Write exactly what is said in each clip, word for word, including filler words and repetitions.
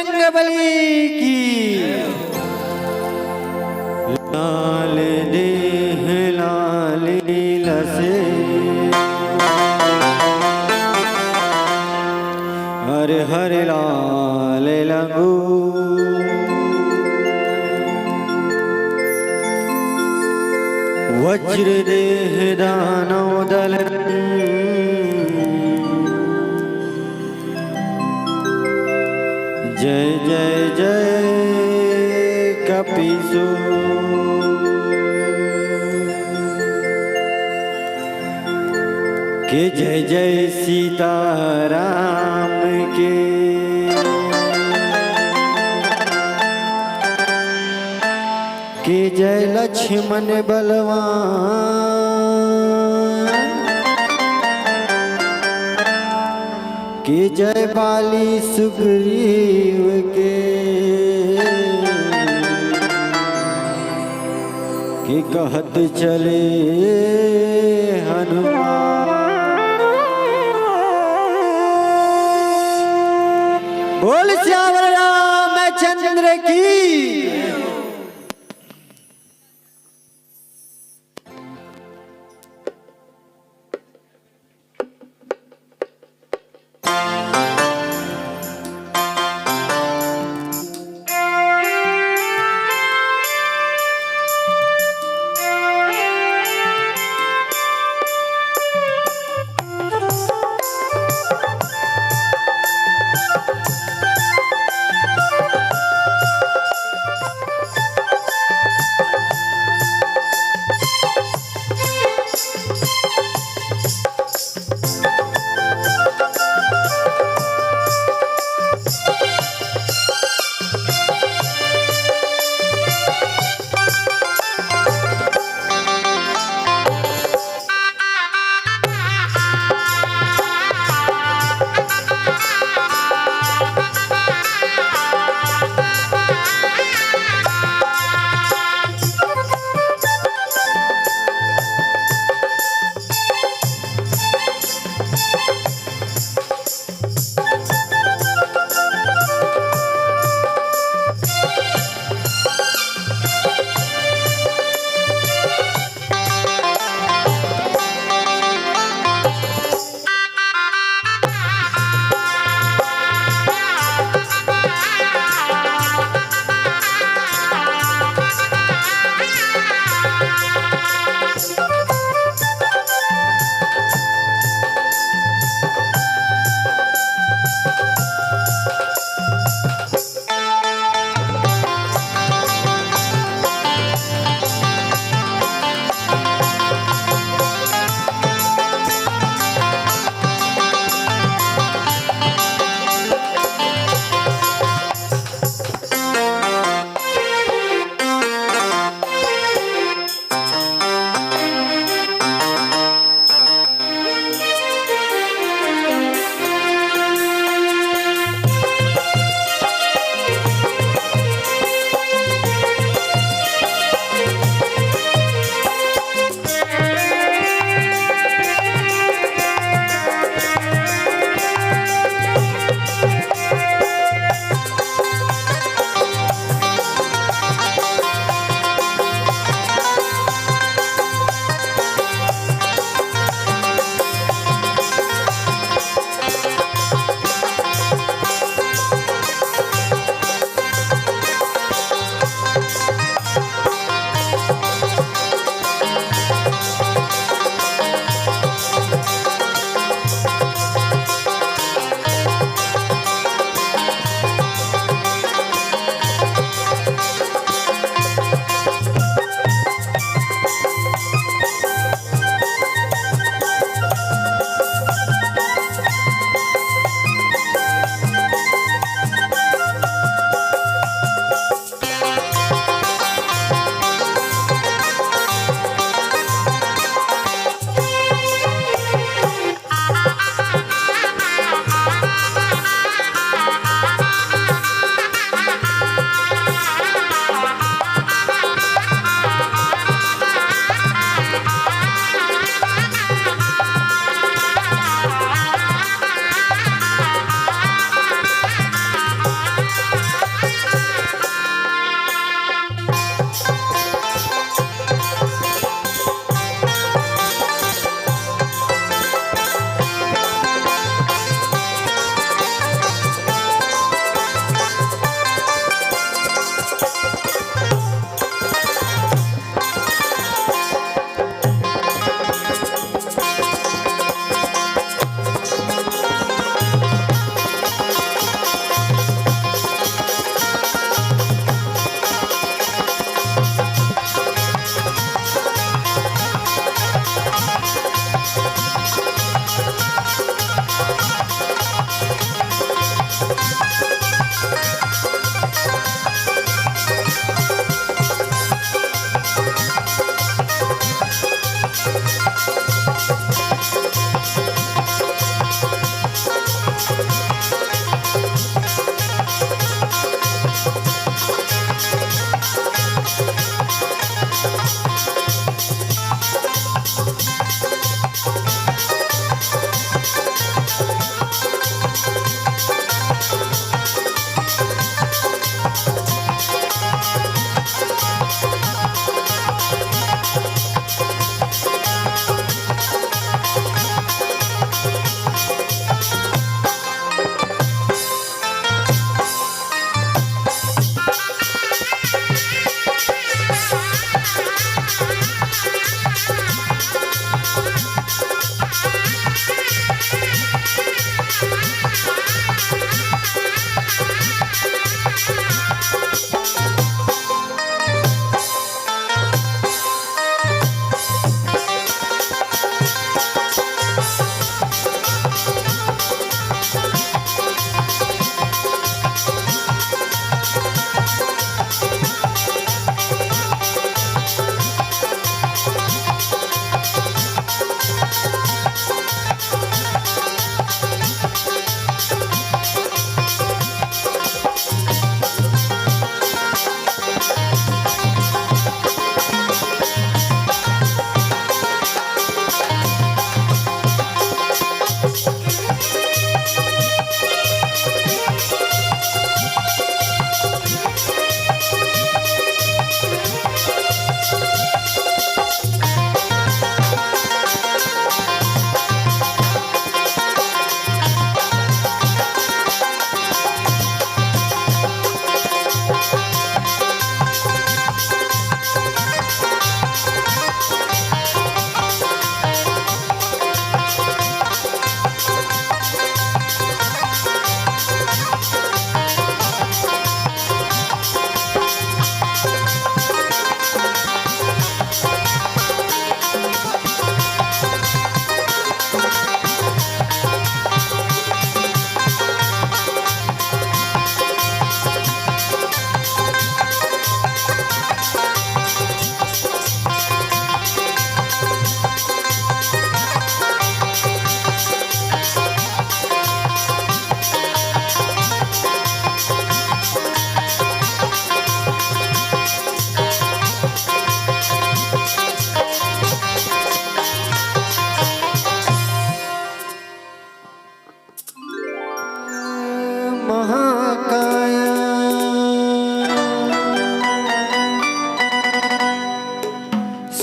बजरंग बली की। लाल देह लाल लसे, हर हर लाल लंगू। वज्र देह दानव दल। जय जय जय कपीसो। के जय जय सीताराम के। के जय लक्ष्मण बलवान, के जय बाली सुग्रीव के, के कहत चले हनुमान। बोल सियावर रामचंद्र की।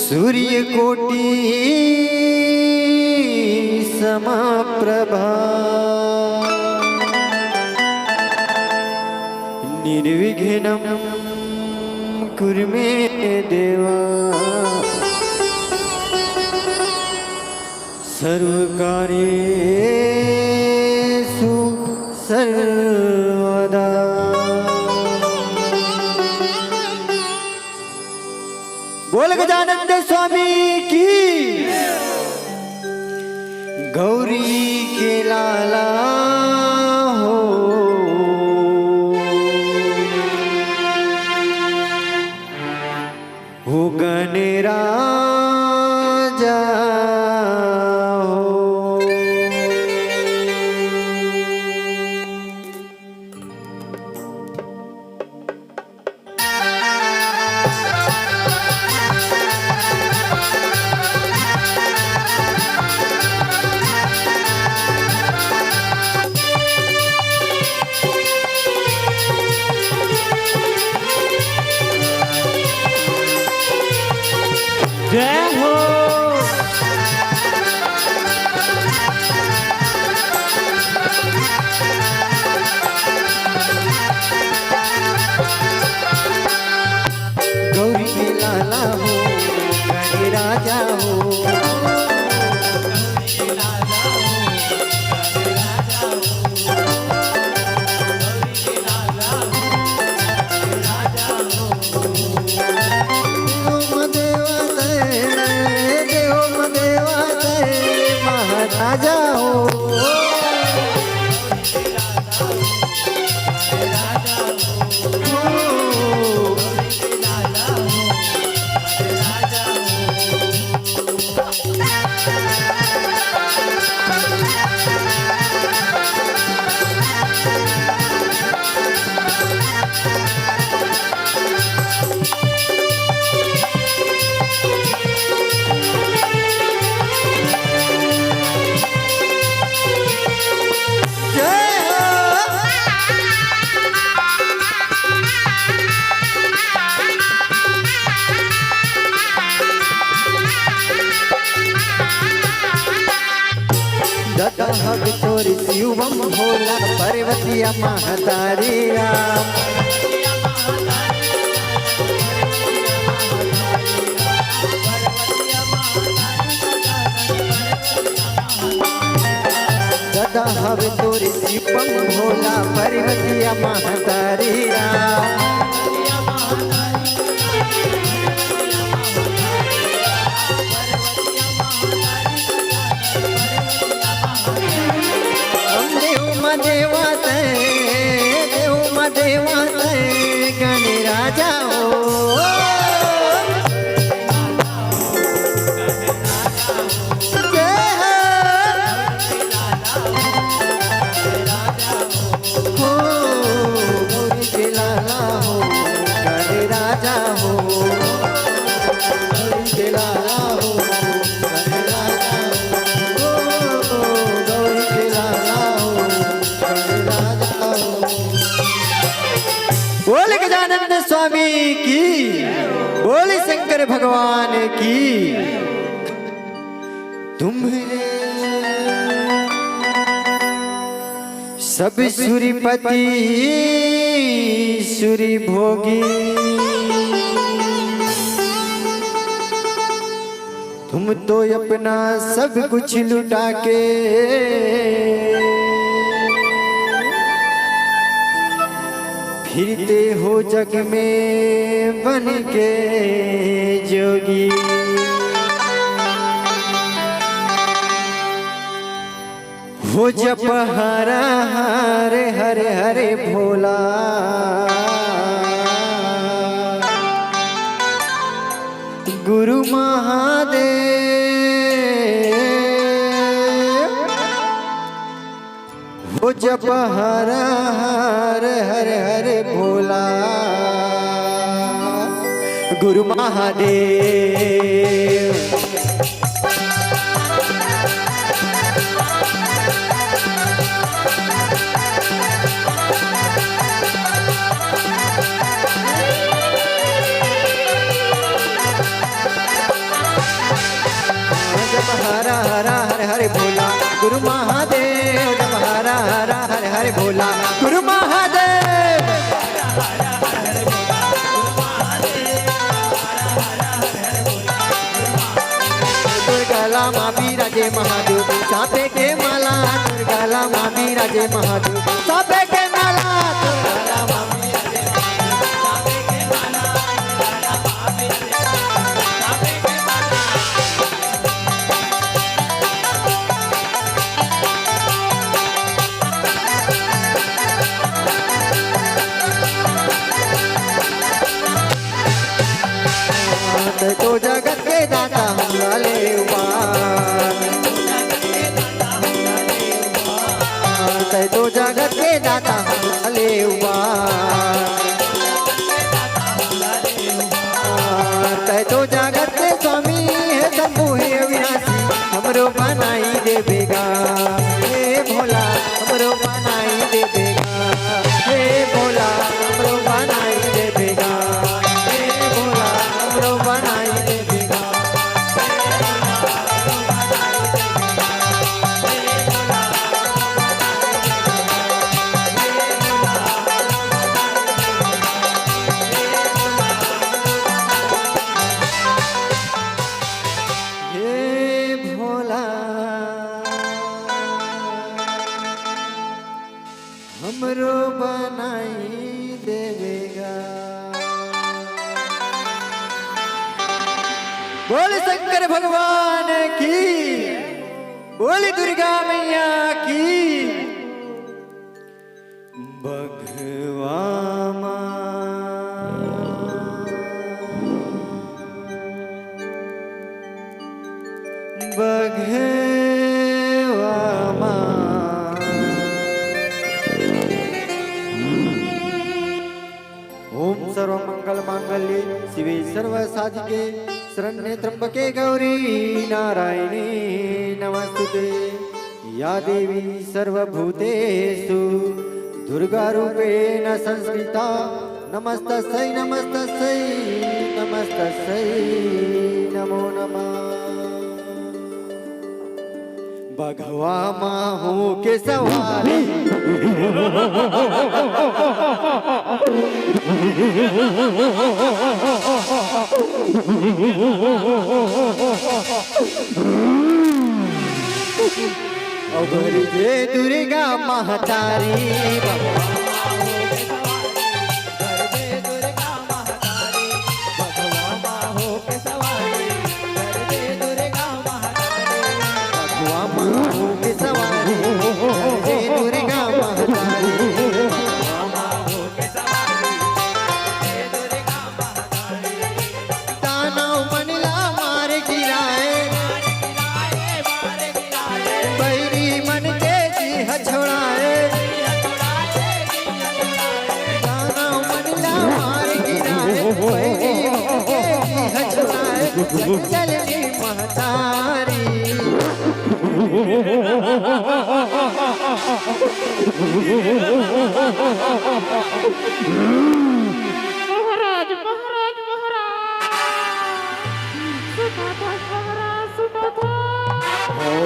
सूर्यकोटि समप्रभा निर्विघ्नं कुरु मे देवा। सर्वकार्येषु सर्वदा। बोल गजानंद स्वामी की। गौरी के लाला हो, हो गणराजा हो। जय हो। गौरी के लाला हो, गणराजा हो। देव म देवा तय, देव म देवा तय, महाराजा हो। दादा हवे तोर शिवम भोला, पार्वतिया महतारी राम। दादा हवे तोर शिवम भोला, पार्वतिया महतारी राम। हम देव म देवा तय, देव म देवा तय, गणराजा हो। जय हो। हो, गौरी के लाला हो, गणराजा हो। गौरी के लाला हो, गणराजा हो। हो, गौरी के लाला हो, गणराजा हो। बोल गजानंद स्वामी की, बोल शंकर भगवान की। तुम्हरे सब सुरपति सुरभोगी, तुम तो अपना सब कुछ लुटा के फिरते हो जग में बन के जोगी। हो जप हर हर हर हर भोला गुरु महादेव। हो जप हर हर हर हर भोला गुरु महादेव। हरा हर हर भोला गुरु महादेव, जब हरा हरा हर हर भोला गुरु महादेव। दुर्गा लामा बिराजे महादेव, सापे के माला। दुर्गा लामा बिराजे महादेव, सापे के माला। दुर्गा लामा बिराजे महादेव, सापे के माला। तै तो जगत के दाता हमला ले उबार। तै तो जगत के दाता हमला ले उबार। तै तो जगत के स्वामी हे, शंभु हे अविनाशी, हमरो बनाई देबे गा। हे भोला, हमरो बनाई देबे गा। हे भोला, हमरो बनाई देबे गा। हे भोला, हमरो बनाई देबे गा। हे भोला, हमरो बनाई देबे गा। बोल शंकर भगवान की, बोल दुर्गा मैया की। बघवा माँ, बघवा माँ। ओम सर्व मंगल मांगल्ये शिवे सर्व साधिके शरण्ये त्र्यंबके गौरी नारायणी नमस्तुते। या देवी सर्वभूतेषु दुर्गा रूपेण संस्थिता नमस्तस्यै नमस्तस्यै नमस्तस्यै नमो नमः। बघवा माँ हो के सवारी। अघोरी जे दुर्गा महतारी। बघवा माँ हो के सवारी, बघवा माँ हो के सवारी, कर दे दुर्गा महतारी। बघवा माँ हो के सवारी, कर दे दुर्गा महतारी। बघवा माँ हो के सवारी, कर दे दुर्गा महतारी। दानव मन ला मार गिराए, बैरी मन के जी ह छोड़ाए। दानव मन ला मार गिराए, बैरी मन के जी ह छोड़ाए। जग जननी महतारी। महाराज, महाराज, महाराज। सुनत हस महाराज, सुनत हस। ओ।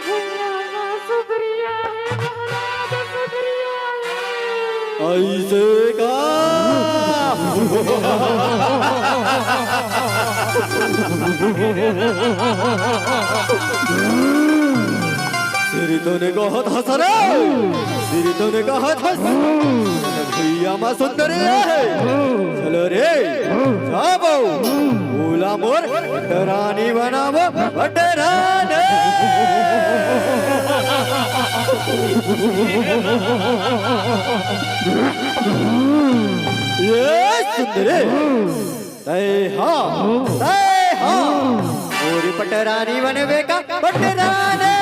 भैया ना सुधरिया हे महाराज, सुधरिया हे। अइसे का? सिरी तोने कहत हस रे, सिरी तोने कहत हस। भैया माँ सुंदरी हे। चलो रे, जाबो। ओला मोर पटरानी बनाबो, पटरानी। ये सुंदरी। तय हा, तय हा। मोरी पटरानी बनबे का पटरानी।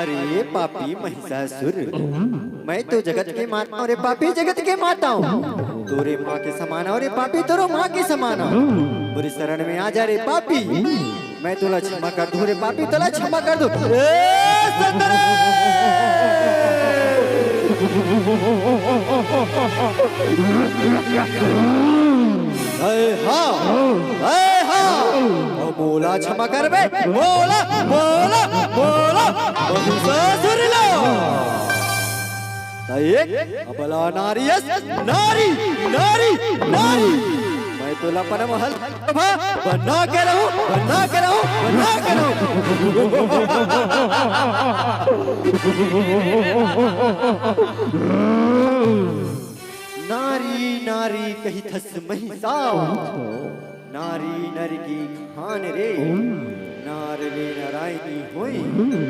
अरे पापी महिषासुर, मैं तो जगत के माता हूँ रे पापी, जगत के माता हूँ। तोरे माँ के समान हूँ रे पापी, तोरो माँ के समान हूँ। मोरी शरण में आ जा रे पापी। मैं तोला क्षमा कर दूं रे पापी, तोला क्षमा कर दूं। ए सतरे! अय हाँ, अय हाँ, अउ मोला क्षमा करबे, मोला, मोला, मोला, महिषासुर ला। त एक अबला नारी अस, नारी, नारी, नारी। मैं तोला अपन महल बना के रहूं, बना के रहूं, बना के रहूं। नारी, नारी कहिथस महिषा। नारी नर की खान रे। नार ले नारायणी होई,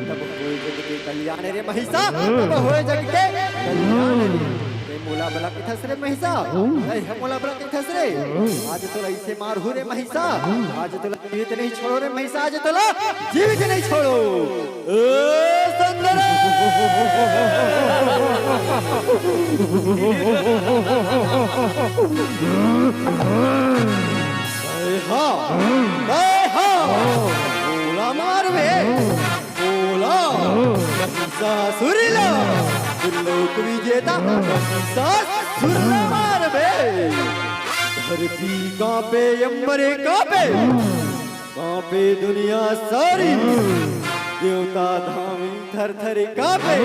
तब होए जग के कल्याण रे महिषा, तब होए जग के कल्याण रे। ते मोला बला कहिथस रे महिषा, ते मोला बला कहिथस रे। आज तो ऐसे मारहूं रे महिषा, आज तो जीवित नहीं छोड़ो रे महिषा, आज तोला जीवित नहीं छोड़ो। ए सुंदर! ए हा! ए हा! मोला मारबे! मोला! महिषासुर ला! लोक विजेता महिषासुर ला मारबे! धरती कांपे, अंबर कांपे, कांपे दुनिया सारी। देवता धामी थर थर कांपे।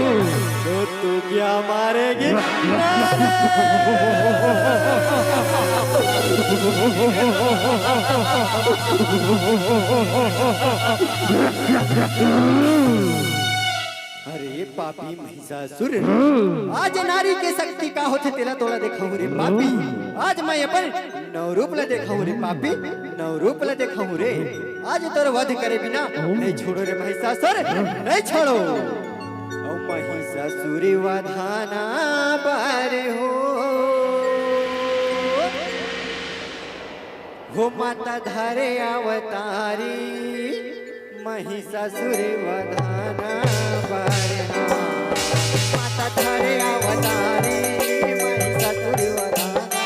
तो तू क्या मारेगी? अरे पापी महिषासुर, आज नारी के शक्ति का होथे तेला तोला देखाहूं रे पापी। आज मैं अपन नव रूप ला देखाहूं रे पापी, नव रूप ला देखाहूं रे। आज तोर वध करे बिना नहीं छोड़ो रे महिषासुर, नहीं छोड़ो। ओ महिषासुर वधाना बर हो, हो माता धरे अवतारी, महिषासुर वधाना बर हा। माता धरे अवतारी, महिषासुर वधाना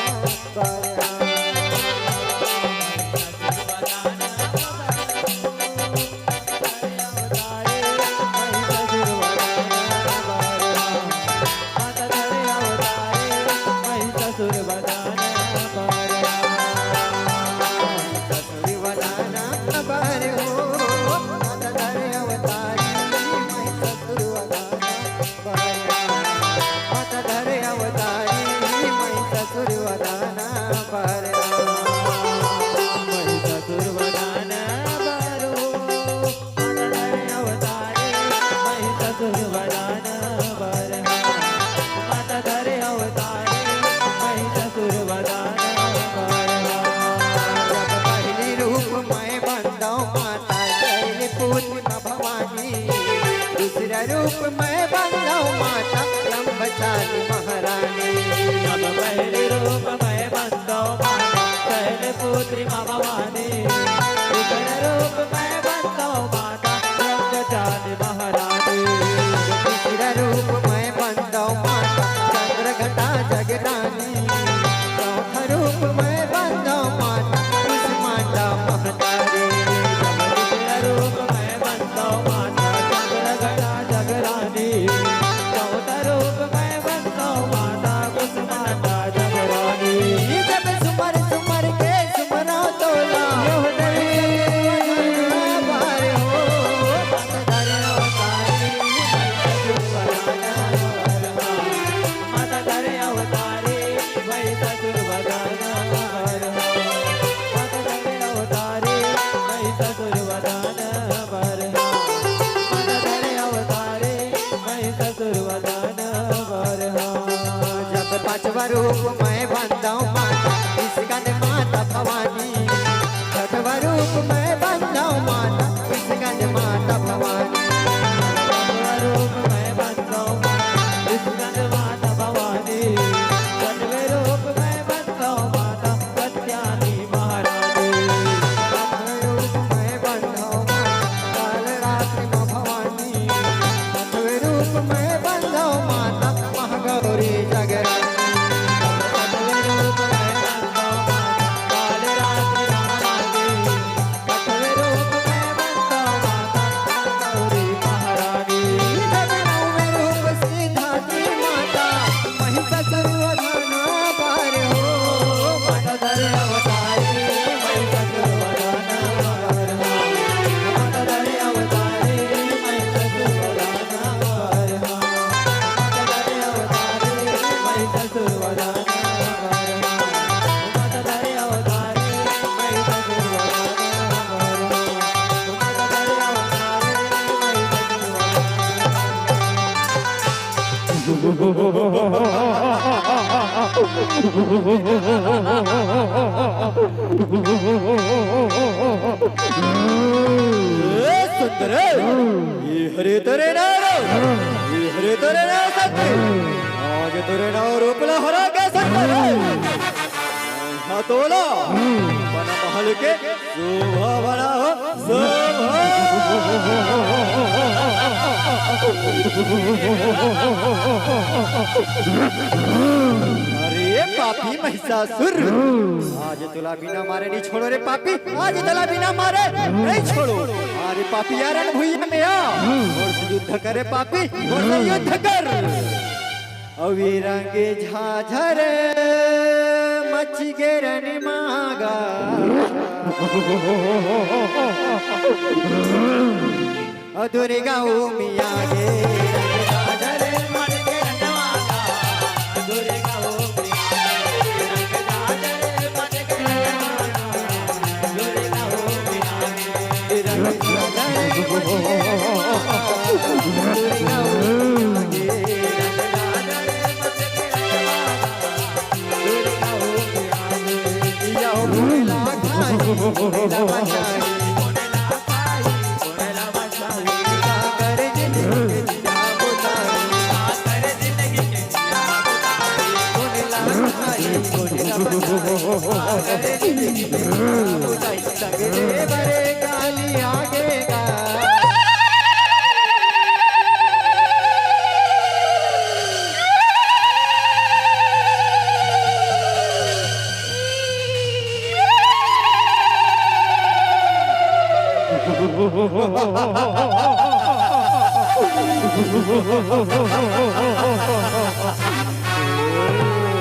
बर हा। पहली रूप मैं बंदव माता शैलपुत्री माँ भवानी, दूसरा रूप मैं बंदव माता ब्रह्मचारी महारानी। अब पहली रूप मैं बंदव माता शैलपुत्री माँ भवानी, दूसरा रूप मैं बंदव माता ब्रह्मचारी महारानी। तीसरा रूप मैं बंदव माता चंद्रघटा जगदानी। चौथा रूप मैं बंदव माता कुष्मांडा महतारी। तीसरा रूप मैं बंदव माता चंद्रघटा जगदानी। चौथा रूप मैं बंदव माता कुष्मांडा जगदानी। जब सुमर सुमर के सुमरव तोला, यो रे। ए सुंदर, ये हरे तेरे नाव, ये हरे तेरे नाव सत्य। आज तेरे नाव रूप ला हरा के सुंदर। हाँ तोला, बना महल के शोभा बना हो, शोभा। अरे पापी महिषासुर, आज तोला बिना मारे नहीं छोड़ो रे पापी, आज तोला बिना मारे नहीं छोड़ो। अरे पापी यारन भुइया में आ, मोर से युद्ध करे पापी, मोर से युद्ध कर। अउ ये रंग झाझर मच गे रन मागा। अ दुर्गा ओमिया गे।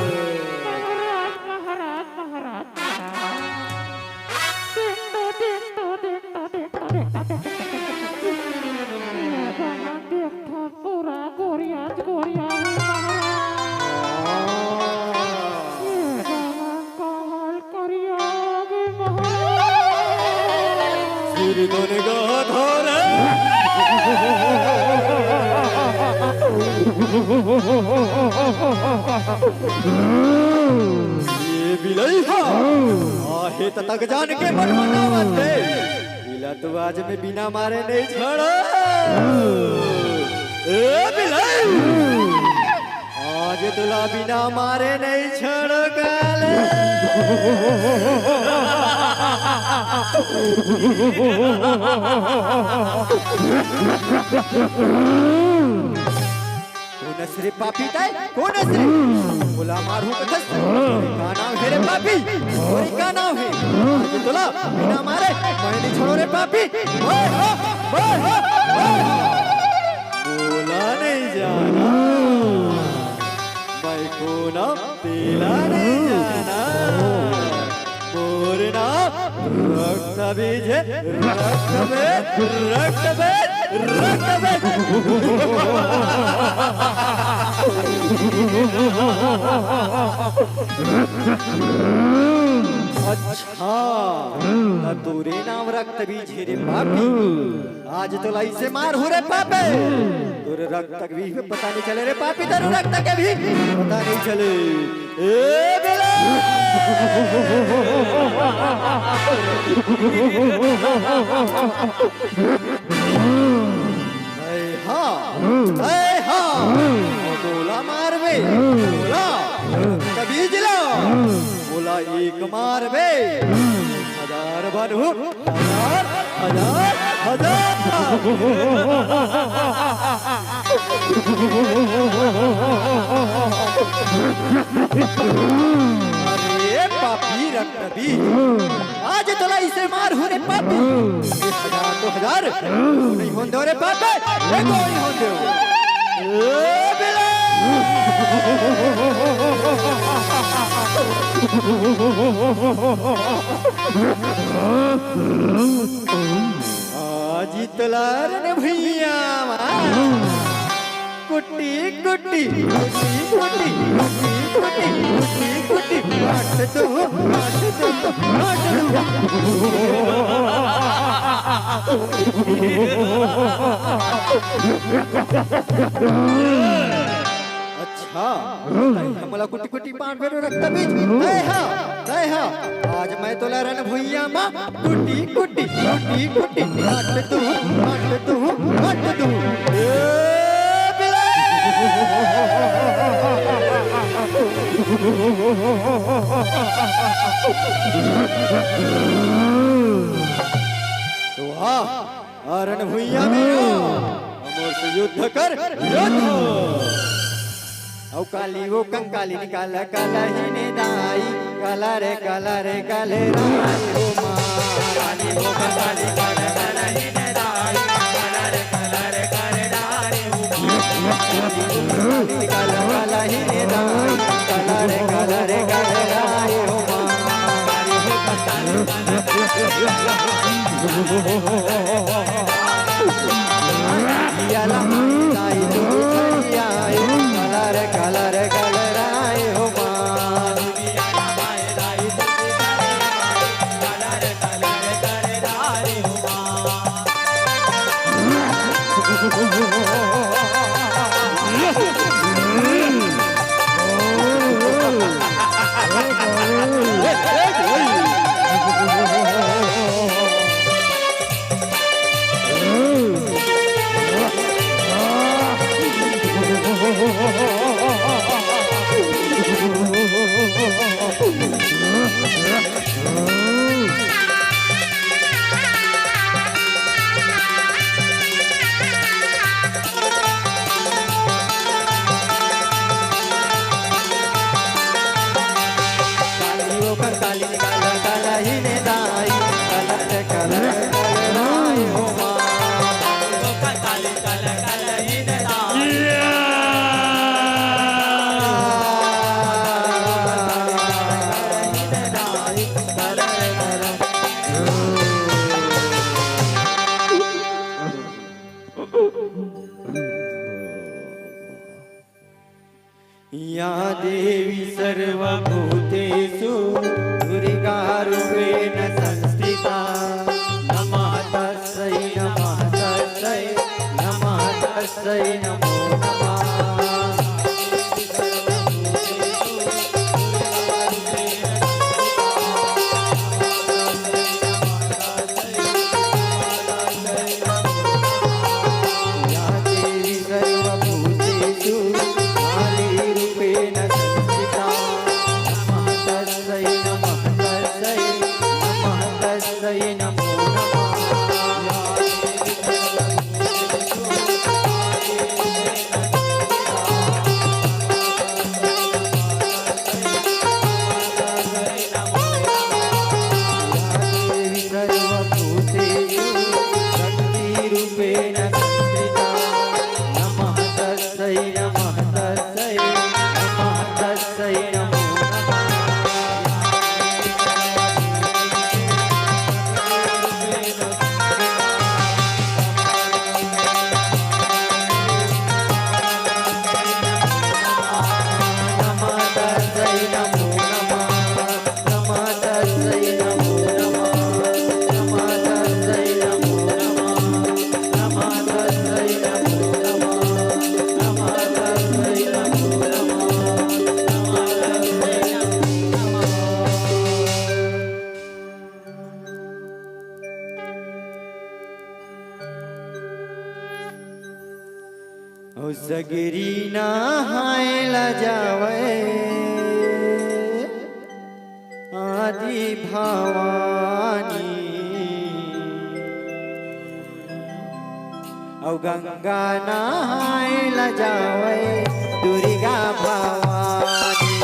महाराज, महाराज, महाराज, महाराज। Tinto, Tinto, Tinto, Tinto, Tinto, Tinto. ये भगवान देख तो पूरा गोरिया, गोरिया है महाराज। ये भगवान का हाल करिया भी महाराज। सिर दोने गाथा रे। ये बिलई हा आहे त तक जान के मन मनावत हे। इला तो आज मैं बिना मारे नहीं छोड़ो। ए बिलई, आज तोला बिना मारे नहीं छोड़ो काले। कोन अस रे पापी तैं? कोन अस रे? मोला मारहूं कथस? का नाव हे रे पापी? तोर का नाव हे? आज तोला बिना मारे मैं नहीं छोड़ो रे पापी। ओए हो, ओए हो, ओए हो। मोला नहीं जाना, मैं कोन अंव तेला नहीं जाना। मोर नाव रक्त बीज हे, रक्त बीज, रक्त बीज, रक्त बीज। अच्छा, त तोरे नाव रक्त बीज हे रे पापी। आज तोला अइसे मारहूं रे पापी, तोर रक्त के भी पता नहीं चले रे पापी, तोर रक्त के भी पता नहीं चले। ए बिलई! ए हा, ए हा, मोला मारबे, मोला, कभी जिला, मोला एक मारबे, हजार बार हो, हजार, हजार, हजार। अरे पापी रक्त बीज, आज तोला अइसे मारहूं रे पापी। एक हजार तो हजार, नहीं होन देव रे पापी, एको नहीं होन देव। ए बिलई! आज तोला रे भुइया मा कुट्टी, कुट्टी, कुट्टी, कुट्टी, कुट्टी, कुट्टी, कुट्टी, कुट्टी, काट दो, काट दो, काट दो। हाँ, हमला कुटी कुटी पान फेरो रक्त बीज। तय हा, तय हा। आज मैं तोला रन भुइया मा कुटी कुटी, कुटी कुटी, काट दूँ, काट दूँ, काट दूँ। ए बिलाय! वाह, अरन भुइया में आओ, हमर से युद्ध कर, युद्ध। अउ काली वो कंकाली निकाल, काला ही ने दाई, काला रे, काला रे, काले राई हो माँ। काली वो कंकाली निकाल, काला ही ने दाई, काला रे, काला रे, काले राई हो माँ। काली वो कंकाली निकाल, काला ही ने दाई, काला रे, काला रे, काले राई हो माँ। काली वो कंकाली या देवी सर्वभूतेषु दुर्गारूपेण संस्थिता। नमः तस्यै, नमः तस्यै, नमः तस्यै नमो नमः। या देवी सर्वभूतेषु कालीरूपेण संस्थिता। नमः तस्यै, नमः तस्यै, नमः तस्यै नमो नमः। या देवी सर्वभूतेषु शक्तिरूपेण संस्थिता। नमः तस्यै, नमः तस्यै, नमः तस्यै नमो नमः। ओ सगरी नहाए ला जावय आदि भवानी, अउ गंगा नहाए ला जावय दुर्गा भवानी।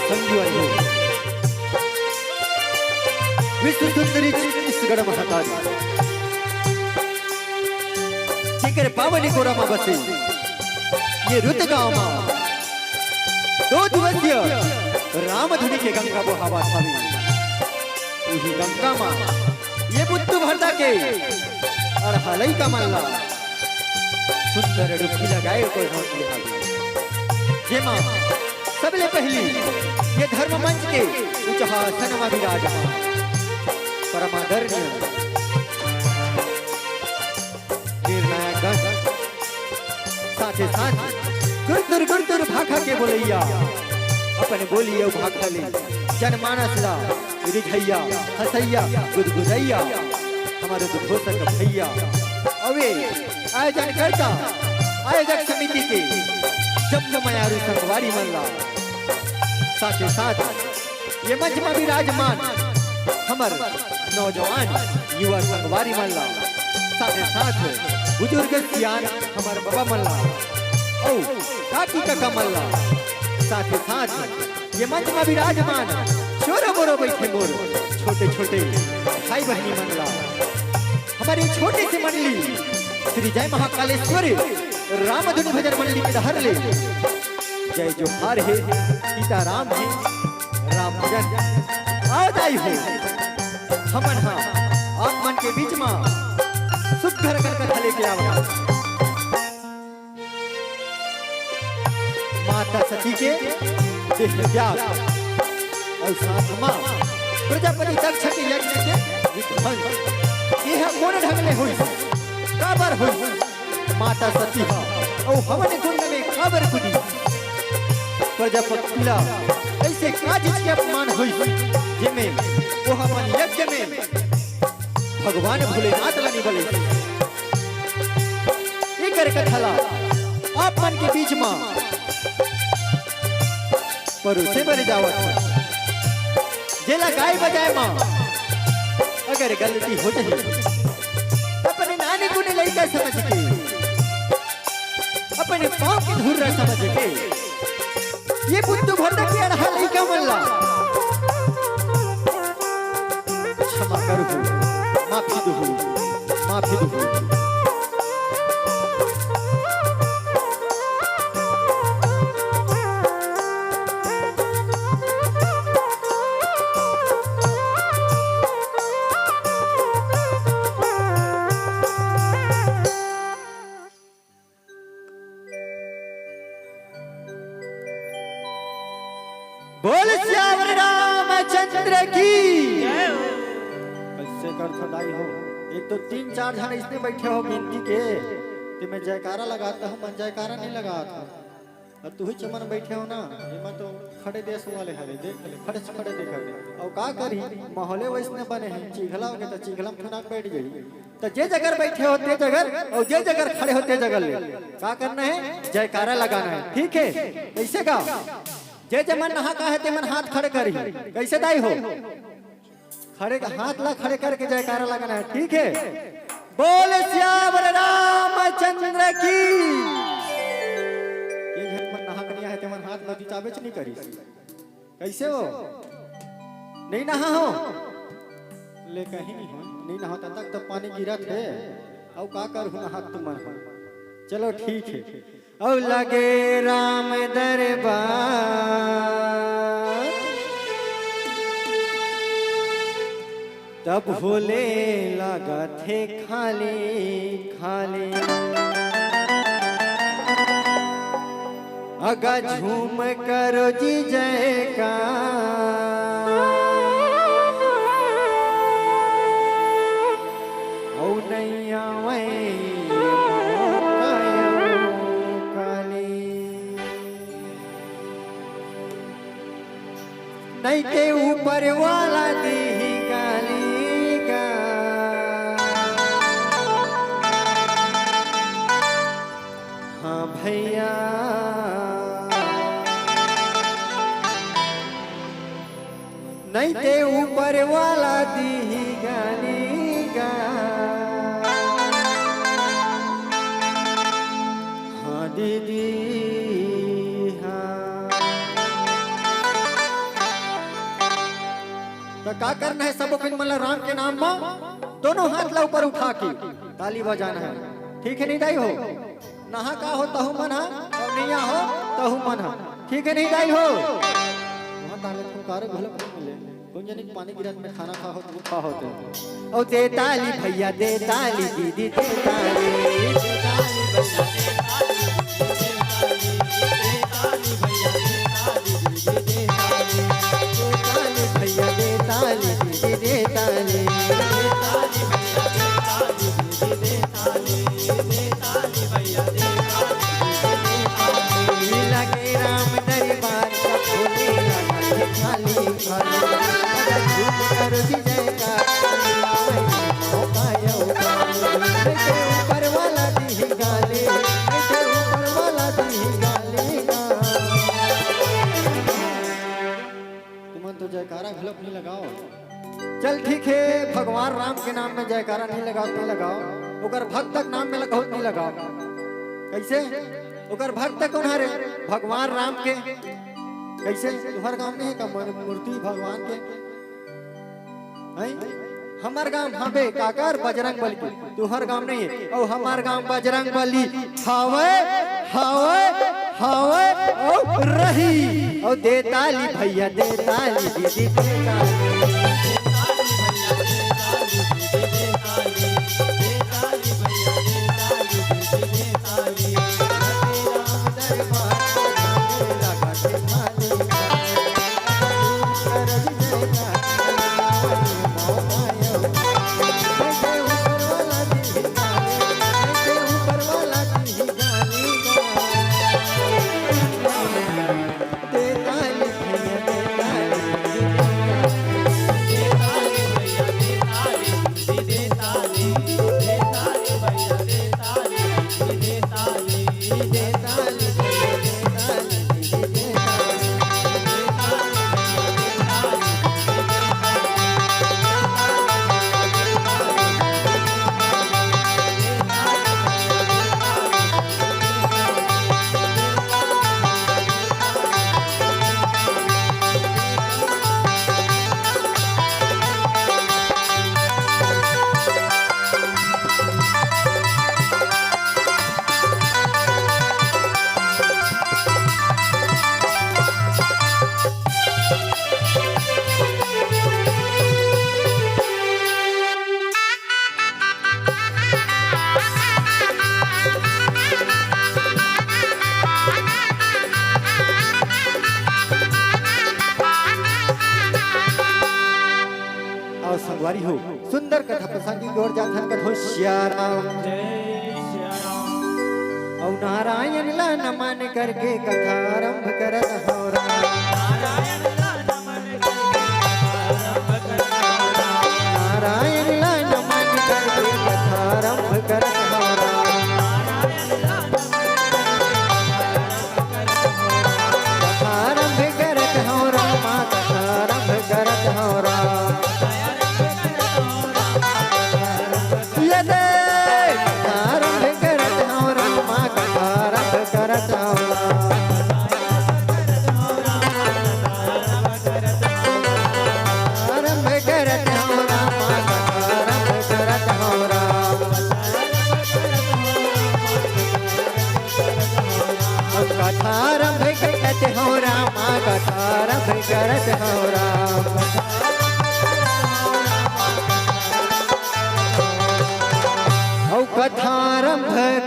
संगी वाली हो। विश्व सुंदरी छत्तीसगढ़ महतारी, जेकर पावनी गोरा मा बसे ये रुत गांव मा दो दिवसीय रामधुनी के गंगा बोहावत हवे। उही गंगा मा ये बुद्धू भरदा के अरहलई का मल्ला सुंदर डुबकी लगाए को होत लिहावे। जेमा सबले पहली ये धर्म मंच के उचहासन मा विराजमान परमादरणीय निर्णायकगण, साथे साथ गुरतुर गुरतुर भाखा के बोलैया, अपन बोली अउ भाखा ले जनमानस ला रिझैया, हंसैया, गुदगुदैया, हमर उद्घोषक भैया अउ ए आयोजनकर्ता, आयोजक समिति के जम्मो मयारू संगवारी मन ला, साथे साथ ये मंच मा विराजमान हमर नौजवान युवा संगवारी मन ला, साथे साथ बुजुर्ग सियान हमर बबा मन ला, अउ काकी कका मन ला, साथे साथ ये मंच मा विराजमान चोरो बोरो बैठे मोर छोटे छोटे भाई बहनी मन ला, हमर ये छोटे से मंडली श्री जय महाकालेश्वर रामधुन भजन मंडली के डहर ले जय जोहार हे, सीताराम हे, राम भजन। आओ दाई हो, हमन हा आप मन के बीच मा सुघर कर कथा लेके आवत हन। माता सती के देह त्याग अउ साथ मा प्रजापति दक्ष के यज्ञ के विध्वंस। ये कोन ढंग ले होइस, काबर होइस? माता सती हा अउ हवन कुंड में काबर कूदी? प्रजापति ला ऐसे का चीज के अपमान होइस, जेमे वो हमन यज्ञ में भगवान भोलेनाथ ला निबले? एकर कथा ला आप मन के बीच मा परोसे बर जावत हन। जेला गाय बजाय मा अगर गलती हो जाही, त अपने नानी गुनी लइका समझ के, अपने पाँव के धुर्रा समझ के, ये बुद्धू भरदा के अरहा लइका मन ला क्षमा करहू, माफी दुहू, माफी दुहू। बोल सियावर रामचंद्र की। जय हो। कैसे करथो दाई हो, एक तो तीन चार झन इसने बैठे हो गिनती के, ते मैं जयकारा लगाता हूँ, मन जयकारा नहीं लगाता। अउ तुही चमन बैठे हो ना, एमा तो खड़े देश वाले हवे, देख ले, खड़े से खड़े देख ले। अउ का करी, माहौले वैसने बने हे, चिघला होगे त चिघला में ठुनाक बैठ गई। त जे जगह बैठे हो ते जगह, अउ जे जगह खड़े हो ते जगह ले। का करना हे? जयकारा लगाना हे, ठीक हे? कैसे का? जे जे मन नहा का हे ते मन हाथ खड़े करी। कैसे दाई हो? खड़े के हाथ ला खड़े करके जयकारा लगाना हे, ठीक हे? बोल सियावर रामचंद्र की। ये झन मन नहा के नहीं आए, ते मन हाथ ला जुटाबेच नहीं करिस। कैसे हो? नहीं नहा हो? ले कहीं नहीं हो, नहीं नहा तक तो पानी गिरत हे। अउ का करहू नहा तुमन हो? चलो ठीक हे। अउ लगे राम दरबार। तब होले लागथे खाली खाली। अगा झूम करो जी जयकार। ओ नैया वै काली। नहीं ते ऊपर वाला दीही गाली गा। हाँ भैया, नहीं ते ऊपर वाला दीही गाली गा। हाँ दीदी, हाँ। तो का करना है, सबो कन मन ला राम के नाम मा दोनों हाथ ला ऊपर उठा के ताली बजाना है। ठीक है नहीं दाई हो? नहा का हो तहु मन हा, और नैया हो तहु मन हा। ठीक है नहीं दाई हो? वहाँ ताले फुंकारे घोलक नहीं मिले। कौन जाने पानी गिरत में खाना खा हो तो वो खा हो तो। ओ दे ताली भैया, दे ताली दीदी, दे ताली। दे ताली भैया, दे ताली दीदी, दे ताली। दे ताली भैया, दे ताली दीदी, दे ताली। लगे राम दरबार, सब भोले लगा के खाली खाली। अगर झूम कर भी जयकार, आवे मौका यो। नहीं ते ऊपर वाला दी गाली, नहीं ते ऊपर वाला दी गाली। तुमन तो जयकारा घलोक नहीं लगाओ। चल ठीक है, भगवान राम के नाम में जयकारा नहीं लगाओ, नहीं लगाओ, ओकर भक्त के नाम में लगाओ, नहीं लगाओ। कैसे? ओकर भक्त कौन हरे? भगवान राम के। कैसे? तुहर गांव में है का मूर्ति भगवान के? हैं? हमर गांव हबे काकर बजरंग बली के, तुहर गांव नहीं है। और हमर गांव बजरंग बली हावे, हावे, हावे और रही। और दे ताली भैया, दे ताली दीदी, दे ताली। और संगवारी हो, सुंदर कथा प्रसंग की ओर जाथन कथो सिया राम। जय सिया राम। और नारायण ला नमन करके कथा आरंभ करत हौ राम। नारायण ला नमन करके कथा आरंभ करत हौ राम। नारायण ला नमन करके कथा आरंभ करत हौ राम। नारायण ला नमन करके कथा आरंभ करत हौ राम। कथा आरंभ करत हौ राम। कथा आरंभ करत हौ राम। ये दे, कथा आरंभ करत हौ रामा, कथा आरंभ करत हौ राम। आरंभ करत हौ रामा, कथा आरंभ करत हौ राम। कथा आरंभ करत हौ रामा, कथा आरंभ करत हौ राम।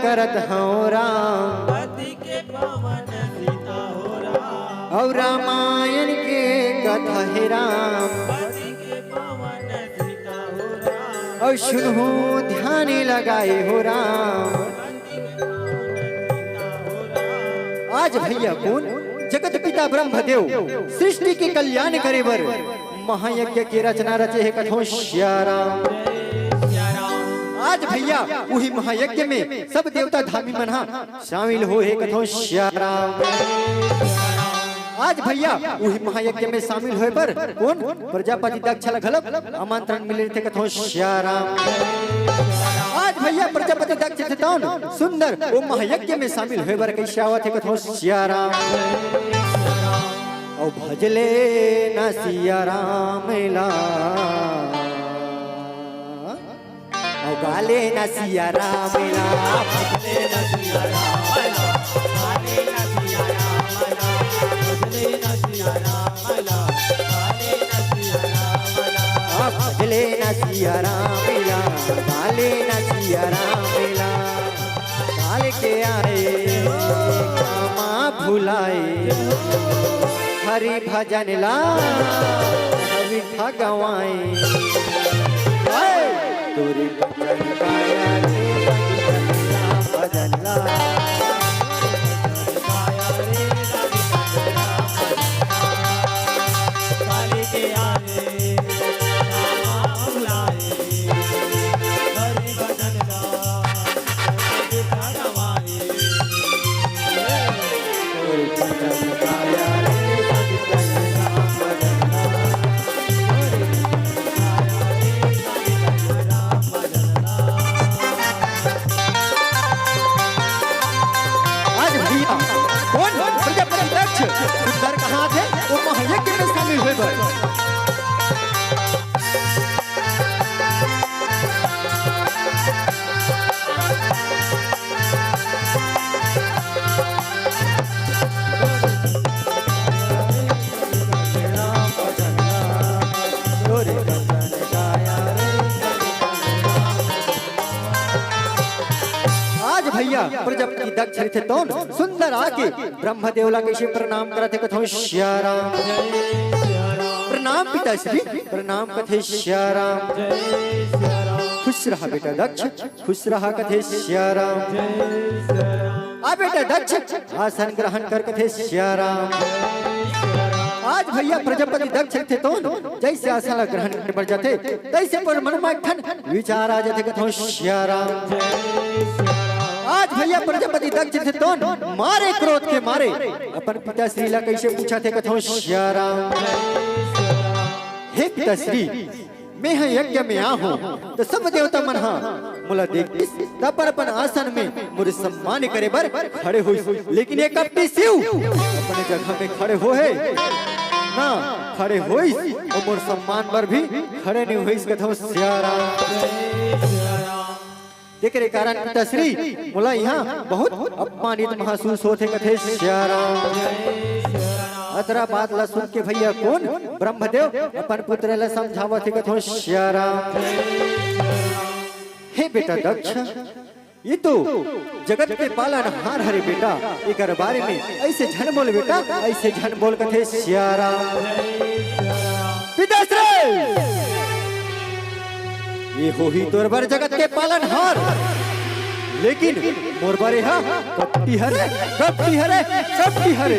करत हँव राम। पति के पावन सीता हो राम। अउ रामायण के कथा हे राम। पति के पावन सीता हो राम। अउ सुनहु ध्यान लगाए हो राम। आज भैया कोन जगत पिता ब्रह्मदेव सृष्टि के कल्याण करे बर महायज्ञ के रचना रचे हे कथों सिया राम। आज भैया उही महायज्ञ में सब देवता धामी मन हा शामिल होए हे कथों सिया राम। आज भैया उही महायज्ञ में शामिल होए बर कोन प्रजापति दक्ष ला घलो आमंत्रण मिले रहिथे कथों सिया राम। आज भैया प्रजापति दक्ष थे तौन सुंदर ओ महायज्ञ में शामिल होए बर कइसे आवत हे कथों सिया राम। अउ भजले न सिया राम ला, अउ गाले न सिया राम ला। भजले न सिया राम ला, गाले न सिया राम ला। काल के आए कामा भुलाए, हरि भजन ला हरि गवाए। हाय! तोरे भजन गाया रे, भजन ला। आज भैया कोन प्रजापति दक्ष सुंदर कहाँ थे, ओ महायज्ञ में शामिल होए बर। आज भैया प्रजापति दक्ष रहिथे तौन सुंदर आके ब्रह्मदेव ला कइसे प्रणाम करत हे कथों सिया राम। प्रणाम पिताश्री, प्रणाम कथे सिया राम। खुश रहा बेटा दक्ष, खुश रहा कथे सिया राम। आ बेटा दक्ष, आसन ग्रहण कर कथे सिया राम। आज भैया प्रजापति दक्ष रहिथे तौन जइसे आसन ला ग्रहण करे बर जाथे, तइसे पर मन मा एक ठन विचार आ जाथे कथों सिया राम। आज भैया प्रजापति दक्ष रहिथे तौन मारे क्रोध के मारे अपन पिताश्री ला कइसे पूछत हे कथों सिया राम। हे पिताश्री, मैं ह यज्ञ में आ हूँ, त सब देवता मन हा मोला देखिस, त अपन अपन आसन में मोर सम्मान करे बर खड़े होइस, लेकिन ये कपटी शिव अपने जगह में खड़े होए ना, खड़े होइस अउ मोर सम्मान बर भी खड़े नहीं होइस कथों सिया राम। तेकरे कारण पिताश्री मोला इहाँ बहुत अपमानित महसूस होथे कथे सिया राम। अतरा बात ला सुन के भैया कोन ब्रह्मदेव अपन पुत्र ला समझावत हे कथों सिया राम। हे बेटा दक्ष, ये तो जगत के पालनहार हरे बेटा, एकर बारे में अइसे झन बोल बेटा, अइसे झन बोल कथे सिया राम। पिताश्री! ये होही तोर बर जगत के पालनहार, लेकिन मोर बर एहा कपटी हरे, कपटी हरे, कपटी हरे।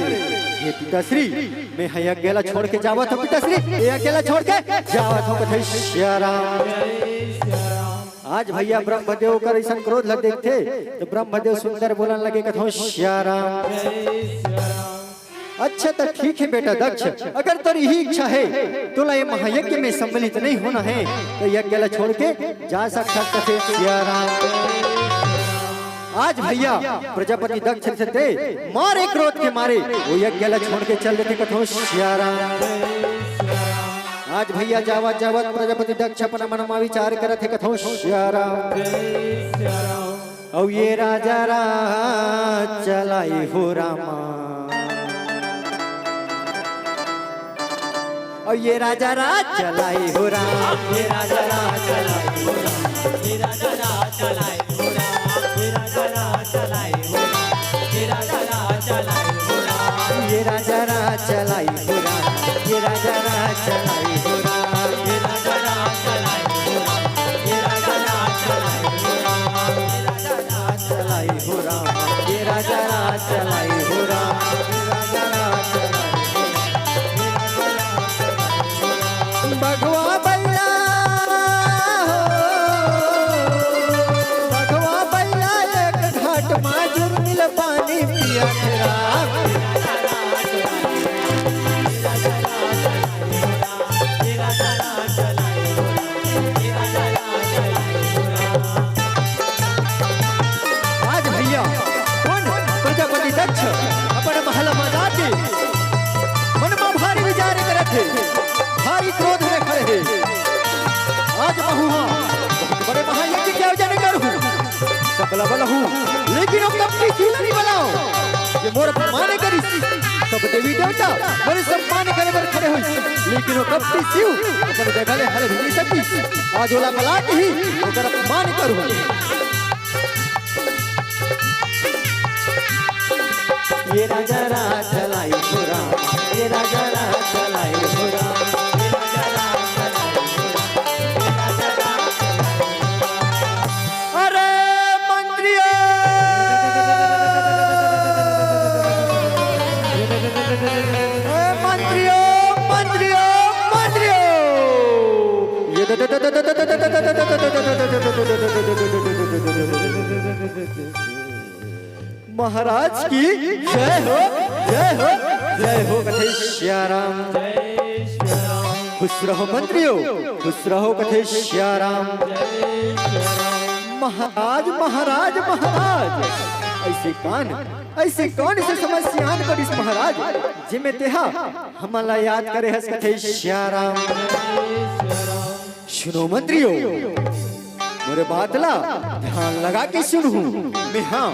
ये पिताश्री, मैं ह यज्ञ ला छोड़ के जावत हूँ पिताश्री, ये यज्ञ ला छोड़ के जावत हूँ कथे सिया राम। आज भैया ब्रह्मदेव कर अइसन क्रोध ला देखथे, त ब्रह्मदेव सुंदर बोलन लगे कथों सिया राम। अच्छा त ठीक हे बेटा दक्ष, अगर तोर इही इच्छा हे, तोला ये महायज्ञ में सम्मिलित नहीं होना हे, त यज्ञ ला छोड़ के जा सकथस कथे सिया राम। आज भैया प्रजापति दक्ष से ते मारे क्रोध के मारे वो यज्ञ ला छोड़ के चल देथे कथों सिया राम। आज भैया जावत जावत प्रजापति दक्ष अपन मन मा विचार करत हे कथों सिया राम। अउ ये राजा राज चलाई हो रामा। अउ ये राजा राज चलाई हो राम। ये राजा राज चलाई हो राम। ये राजा राज चलाई हो राम। ये राजा राज आहूँ हाँ, बहुत बड़े महायज्ञ के आयोजन करहूँ। सकला बलहूँ, लेकिन वो कपटी शिव ला नइ बलाओ। ये मोर अपमान करिस। सब देवी देवता मोर सम्मान करे बर खड़े होइस, लेकिन वो कपटी शिव अपन जगह ले हल भी नइ सकिस। आज ओला बला के ही ओकर अपमान करहूँ। ये राजा राज चलाए हो राम, ये राजा राज चलाए हो राम, ये राजा राज चलाए हो राम, ये राजा राज चलाए हो राम। अरे मंत्रियों, ए मंत्रियों, मंत्रियों, मंत्रियों, ये महाराज की जय हो, जय हो, जय हो कथे सियाराम। खुश रहो मंत्रियों, खुश रहो कथे सियाराम। महाराज, महाराज, महाराज, ऐसे कान, ऐसे कान से समस्यान करिस महाराज, जिमे तेहा हमन ला याद करे हस कथे सियाराम। सुनो मंत्रियों, मोरे बात ला ध्यान लगा के सुनहू। मैं हाँ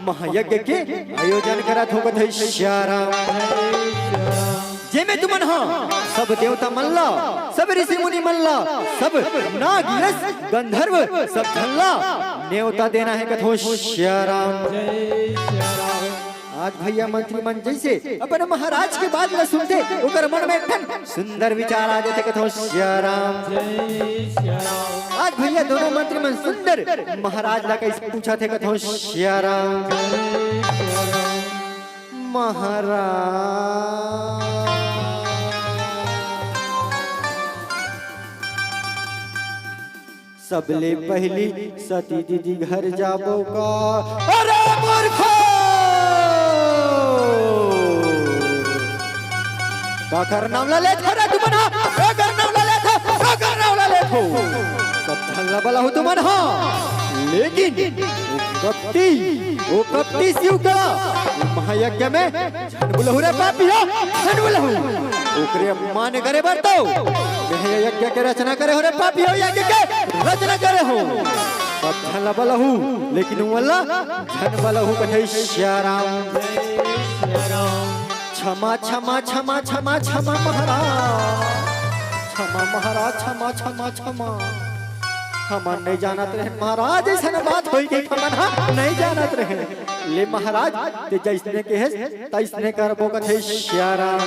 महायज्ञ के आयोजन करत हों कथे सियाराम, जेमे तुमन हाँ सब देवता मन ला, सब ऋषि मुनि मन ला, सब नाग यक्ष गंधर्व सब झन ला नेवता देना हे कथों सियाराम। आज भैया मंत्री मन जैसे अपन महाराज के बात ला सुनथे, ओकर मन में एक ठन सुंदर विचार आ जाथे कथों सियाराम। आज भैया दोनों मंत्री मन सुंदर महाराज ला कैसे पूछथे कथों सियाराम। महाराज सबले पहिली सती दीदी घर जाबो का? अरे मूर्खो! काकर नाम ला लेथो रे तुमन हा? काकर नाम ला लेथो? काकर नाम ला लेथो? सब झन ला बलाहूँ तुमन हा। लेकिन वो कपटी, वो कपटी शिव का महायज्ञ में झन बुलहूँ रे पापी हो, झन बुलहूँ। ओकरे अपमान करे बर तो मैं ये यज्ञ के रचना करे हों रे पापी हो, यज्ञ के रचना करे हों। सब झन ला बलाहूँ, लेकिन वो ला झन बलाहूँ कथे सियाराम। क्षमा, क्षमा, क्षमा, क्षमा, क्षमा महाराज, क्षमा महाराज, क्षमा, क्षमा, क्षमा। हमन नइ जानत रहेन महाराज, अइसन बात होई कहिके हमन हा नइ जानत रहेन। ले महाराज, तें जइसने कहेस, तइसने करबो कथे सियाराम।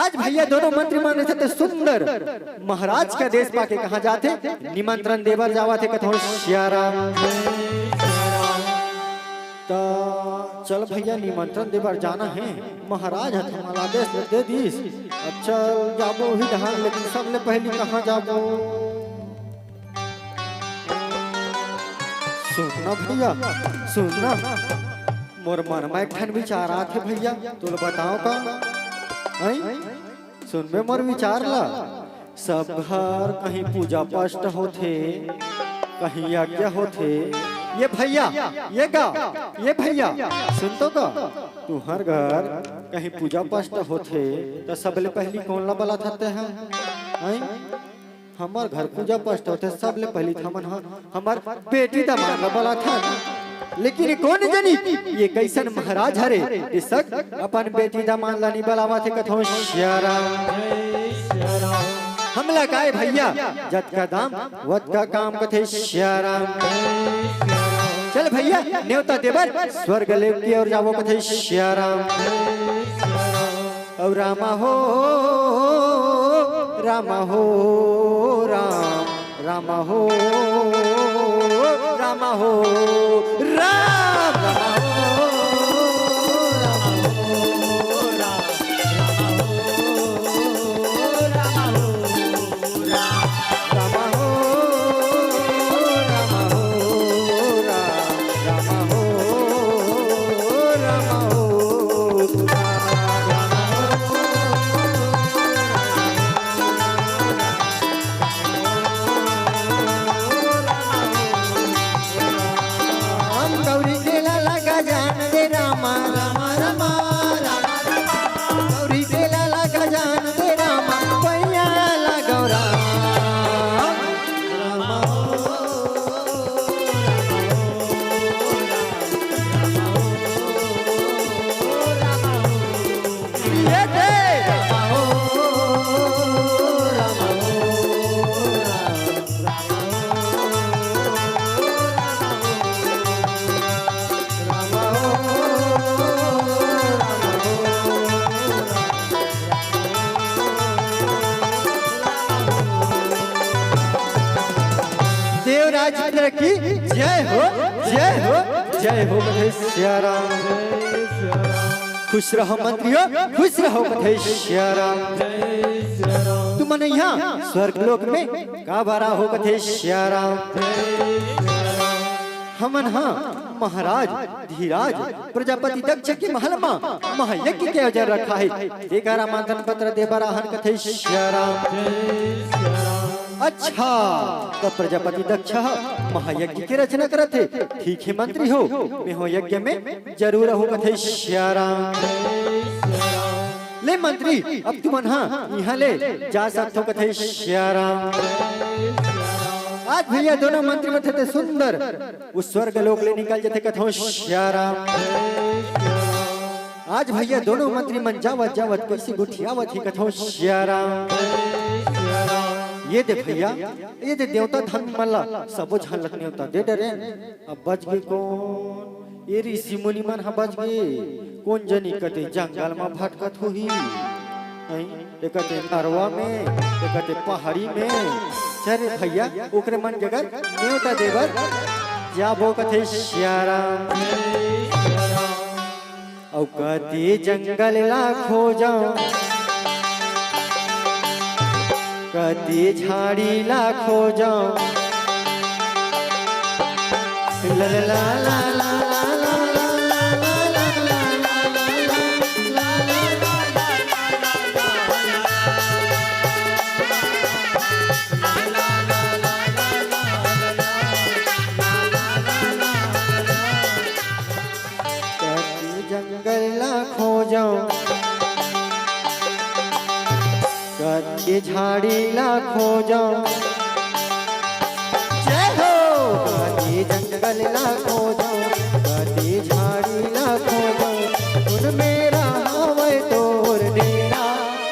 आज भैया दोनों मंत्री मन रहिथे त सुंदर महाराज के आदेश पाके कहाँ जाथे, निमंत्रण देबर जावथे कथों सियाराम। त चल भैया निमंत्रण देबर जाना हे, महाराज ह हमला आदेश दे दिस। अच्छा जाबो उही डहान, लेकिन सबले पहिली कहाँ जाबो? सुन ना भैया, सुन ना, मोर मन म एक ठन विचार आथे भैया, तोला बताओं का? हैं? सुनबे मोर विचार ला। सब घर कहीं पूजा पाठ होथे, कहीं यज्ञ होथे। ये भैया, ये गा, ये भैया, सुन तो गा, तुहर घर कहीं पूजा पाठ होथे त सबले पहिली कोन ला बलाथस तें ह? हैं? हमर घर पूजा पाठ होथे, सबले पहिली त हमन ह हमर बेटी दमांद ला बलाथन। लेकिन कोन जनी ये कइसन महाराज हरे, ये सब अपन बेटी दमांद ला नइ बलावत हे कथों सियाराम। हमला काय भैया, जतका दाम वतका काम कथे सियाराम। चल भैया नेवता देबर स्वर्ग लोक के ओर जाबो कथे सियाराम। ओ रामा हो, रामा हो, राम, रामा हो, रामा हो, राम, रामा हो, रामा हो, राम, रामा हो, रामा हो, राम, रामा हो, रामा हो, राम, रामा हो, रामा हो, राम, रामा हो। राम का राजेंद्र की जय हो, जय हो, जय हो कथे सिया राम। खुश रहो मंत्री हो, खुश रहो कथे सिया राम। तुमन इहाँ स्वर्ग लोक में काबर आए हो कथे सिया राम। हमन हा महाराज धीराज प्रजापति दक्ष के महल मा महायज्ञ के आयोजन रखा हे, तेकर आमंत्रण पत्र दे बर आहन कथे सिया राम। अच्छा, त प्रजापति दक्ष ह महायज्ञ के रचना करत हे। ठीक हे मंत्री हो, मैं हो यज्ञ में जरूर आहूं कथे सिया राम। ले मंत्री, अब तुमन हा इहाँ ले जा सकथो कथे सिया राम। आज भैया दोनों मंत्री मन थे सुंदर, वो स्वर्ग लोक ले निकल जथे कथो सिया राम। आज भैया दोनों मंत्री मन जावत जावत कइसे गोठियावत हे कथो सिया राम। ये दे भैया, ये दे देवता धन मन ला सबो झन ल नेवता दे डरेन। अब बच गे कोन? ये ऋषि मुनि मन ह बच गे। कोन जनी कते जंगल म भटकत होही, हैं? ये कते नरवा में, ये कते पहाड़ी में। चल रे भैया, ओकरे मन जगह नेवता दे बर जाबो कथे सिया राम। अउ कति जंगल ला खोजंव, कति झाड़ी ला खोजंव। ला ला ला ला ला। कति जंगल ला खोजंव, कति झाड़ी ला खोजंव। जय हो। कति जंगल ला खोजंव, कति झाड़ी ला खोजंव, कोन मेर हावय तोर डेरा,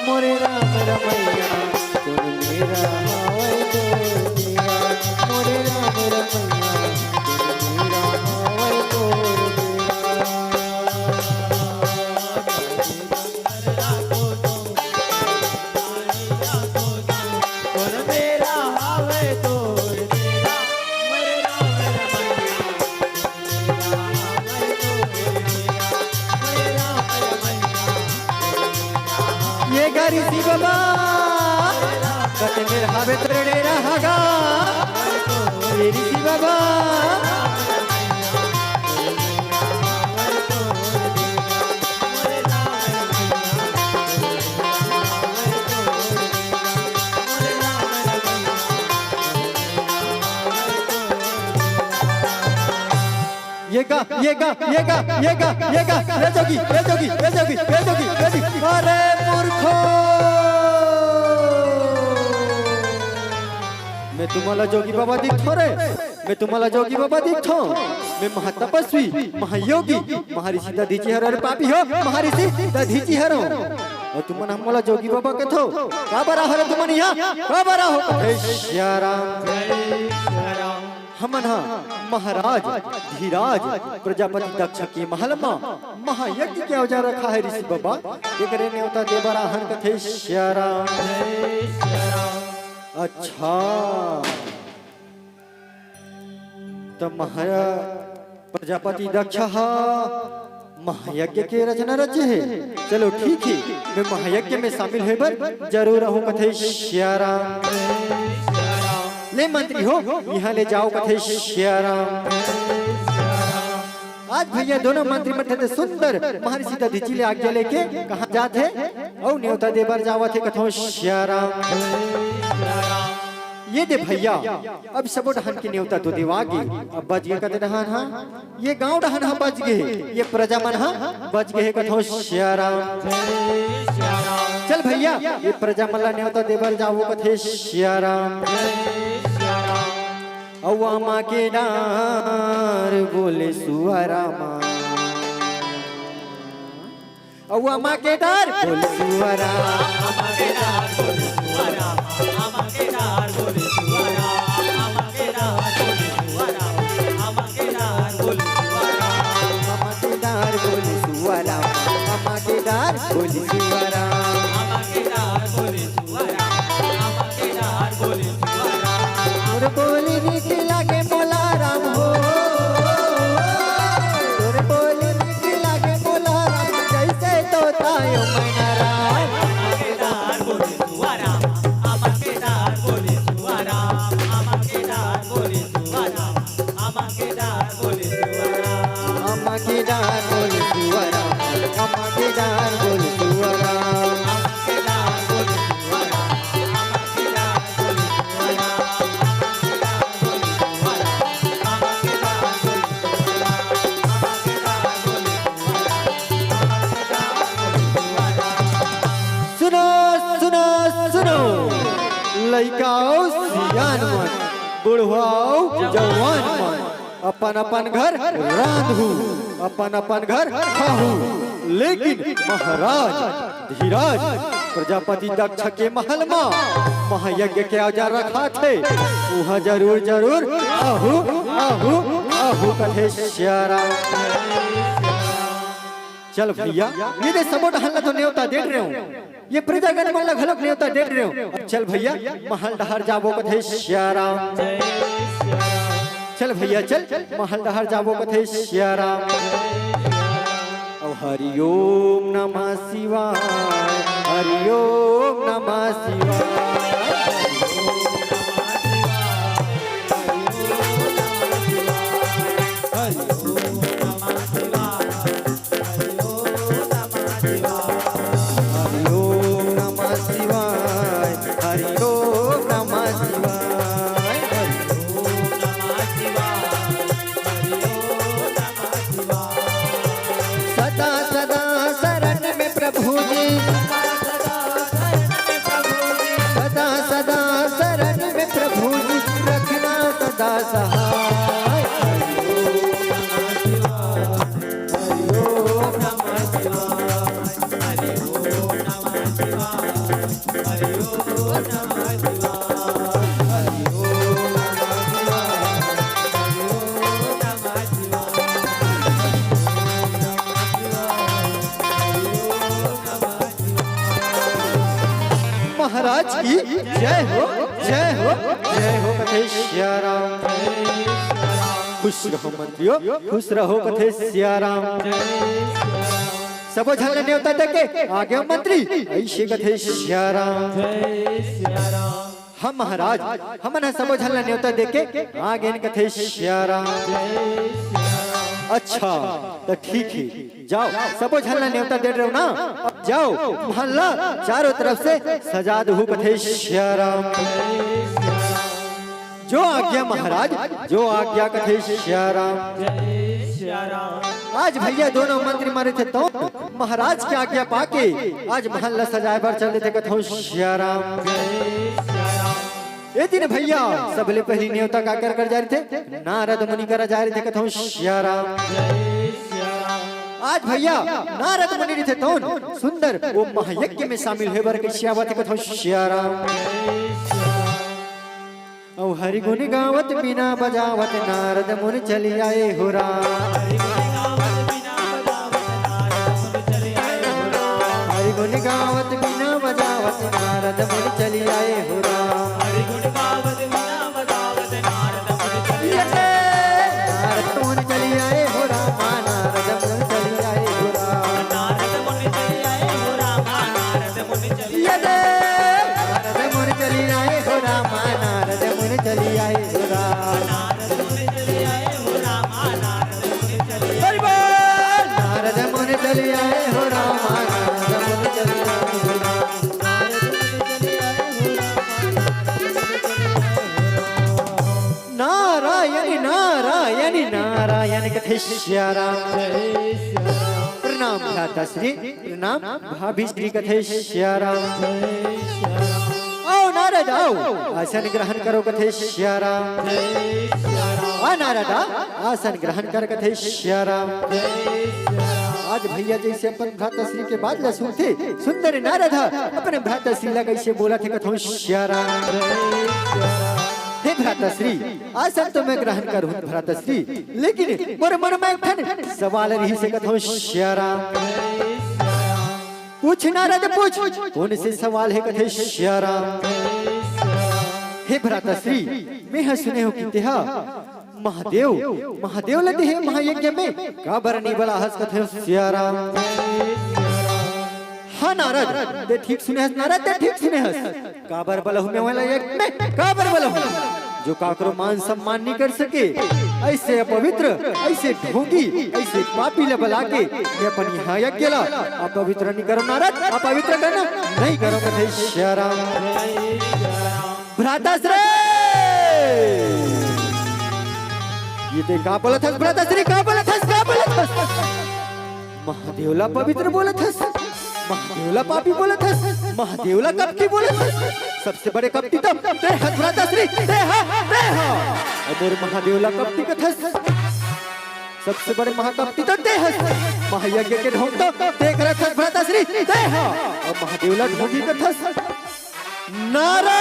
मोरे राम रमैया। कोन मेर हावय तोर डेरा, मोरे राम रमैया। कोन मेर हावय तोर डेरा। कोन मेर हावय तोर डेरा, मोरे राम रमैया। ये गा ऋषि बाबा, कते मेर हावय तोर डेरा हा गा। ये ऋषि बाबा। ये गा, ये गा, ये गा, ये गा, ये गा, ये जोगी, ये जोगी, ये जोगी, ये जोगी, ये जोगी। अरे मूर्खो, मैं तुम्हां ला जोगी बाबा दिखथों रे, मैं तुम्हां ला जोगी बाबा दिखथों। मैं महातपस्वी, महायोगी, महर्षि दधीचि हरों। अरे पापी हो, महर्षि दधीचि हरों। अउ तुमन हा मोला जोगी बाबा कथो, काबर आए हो रे तुमन इहाँ, काबर आए हो? हे सिया राम। हमन हा महाराज धीराज प्रजापति दक्ष के महल मा महायज्ञ के आयोजन रखा हे ऋषि बाबा, एकरे नेवता दे बर आहन कथे सिया राम। अच्छा, त महाराज प्रजापति दक्ष हा महायज्ञ के रचना रचे हे। चलो ठीक हे, मैं महायज्ञ में शामिल होय बर जरूर आहूं कथे सिया राम। ले मंत्री हो, इहाँ ले जाव कथे सिया राम। आज भैया दोनों मंत्री मन थे सुंदर महर्षि दधीचि ले आज्ञा लेके कहाँ जात हे अउ नेवता दे बर जावत हे कथो सिया राम। ये दे भैया, अब सबो डहन के नेवता तो देवा गे, अब बच गे कते डहन हा? ये गांव डहन हा बच गे, ये प्रजा मन हा बच गे हे कथो सिया राम। चल भैया, ये प्रजा मन ला नेवता दे बर जावो कथे सिया राम। अउ आमा के डार बोले सुअरा मा। अउ आमा के डार बोले सुअरा। आमा के डार बोले सुअरा, आमा के डार बोले सुअरा। मोर बोली मीठ लागे, लइका अउ सियान मन, बुढ़वा अउ जवान मन, अपन अपन घर रांधहू, अपन अपन घर खाहू, लेकिन महाराज धीराज प्रजापति दक्ष के महल म महायज्ञ के औजार रखाथे, उहाँ जरूर जरूर आहू, आहू, आहू कथे सियाराम। चल भैया, ये दे सबो डहर ला तो नेवता दे रहे हो, ये प्रजागण मन ला घलोक नेवता दे रहे हो। अब चल भैया, महल डहर जाबो कथे सियाराम। चल भैया चल, महल डहर जाबो कथे सियाराम। अब हरि ओम नमः शिवाय, हरि ओम नमः शिवाय। हरि ओम नमः शिवाय, हरि ओम नमः शिवाय। सदा सदा शरण में प्रभु जी, सदा सदा शरण में प्रभु जी, रखना सदा सहाय। महाराज की जय हो, जय हो, जय हो कथे सियाराम। खुश रहो मंत्रियों, खुश रहो कथे सियाराम। सबो झन ल नेवता देके आगे मंत्री ऐसे कथे सियाराम। हम महाराज, हमन ह सबो झन ल नेवता देके आगे कथे सियाराम। अच्छा, त ठीक हे, जाओ, सबो झन ल नेवता दे रहे हो ना, अब जाओ, महल ला चारों तरफ से सजा दहू कथे सियाराम। जो आज्ञा महाराज, जो आज्ञा कथे सियाराम। आज भैया दोनों मंत्री मन रहिथे तो महाराज के आज्ञा पाके आज महल ला सजाए बर चल देथे कथों सियाराम। ए दिन भैया सबले पहली नेवता काकर कर जा रहिथे? नारद मुनि करा जा रहिथे कथों सियाराम। आज भैया नारद मुनि रहिथे तौन सुंदर वो महायज्ञ में शामिल होए बर कैसे आवत हे कथों सियाराम। अउ हरि गुण गावत बीना बजावत नारद मुनि चली आए हो राम। हरि गुण गावत बीना बजावत नारद मुनि चली आए हो राम। नारद मुनि चली आए हो राम, नारद मुनि चली आए हो राम। नारद मुनि चली आए हो राम, नारद मुनि चली आए हो राम। हरि बोल। नारद मुनि चली आए हो राम, नारद मुनि चली आए हो राम। नारायण नारायण नारायण कथे सियाराम। प्रणाम भ्राता श्री, प्रणाम भाभी श्री कथे सियाराम। आओ नारद आओ, आसन ग्रहण करो कथे सियाराम। आ नारद आ, आसन ग्रहण कर कथे सियाराम। आज भैया जैसे अपन भ्राता श्री के बात ला सुनथे, सुंदर नारद ह अपने भ्राता श्री ला कैसे बोलथे कथों सियाराम। हे भ्राता श्री, आसन तो मैं ग्रहण करहूं भ्राता श्री, लेकिन मोर मन में एक ठन सवाल रहिसे कथों सियाराम। पूछ नारद पूछ, कौन से सवाल हे कथे सियाराम। हे भ्राता श्री, मैं ह सुने हों कि तेहा महादेव, महादेव ल देहे महायज्ञ में काबर नी बलाहस कथे सियाराम। हाँ नारद, ते ठीक सुने हस नारद, ते ठीक सुने हस। काबर बलहूं मैं वाला यज्ञ में, काबर बलहूं? जो काकरो मान सम्मान नी कर सके, ऐसे अपवित्र, ऐसे ढोंगी, ऐसे पापी ल बला के मैं अपन यहाँ यज्ञ ला अपवित्र नी करो नारद, अपवित्र करना नहीं करो कथे सियाराम। भ्राताश्री, ये ते का बोलत हस भ्राताश्री, का बोलत हस, का बोलत हस? महादेव ला पवित्र बोलत हस। महादेव ला पापी बोलत हस, महादेव ला कपटी बोलत हस। सबसे बड़े कपटी तो ते हस भ्राता श्री, ते हा, ते हा। अउ मोर महादेव ला कपटी कथस। सबसे बड़े महाकपटी तो ते हस। महायज्ञ के ढोंग तो ते करत हस भ्राता श्री, ते हा। अउ महादेव ला ढोंगी कथस। नारद!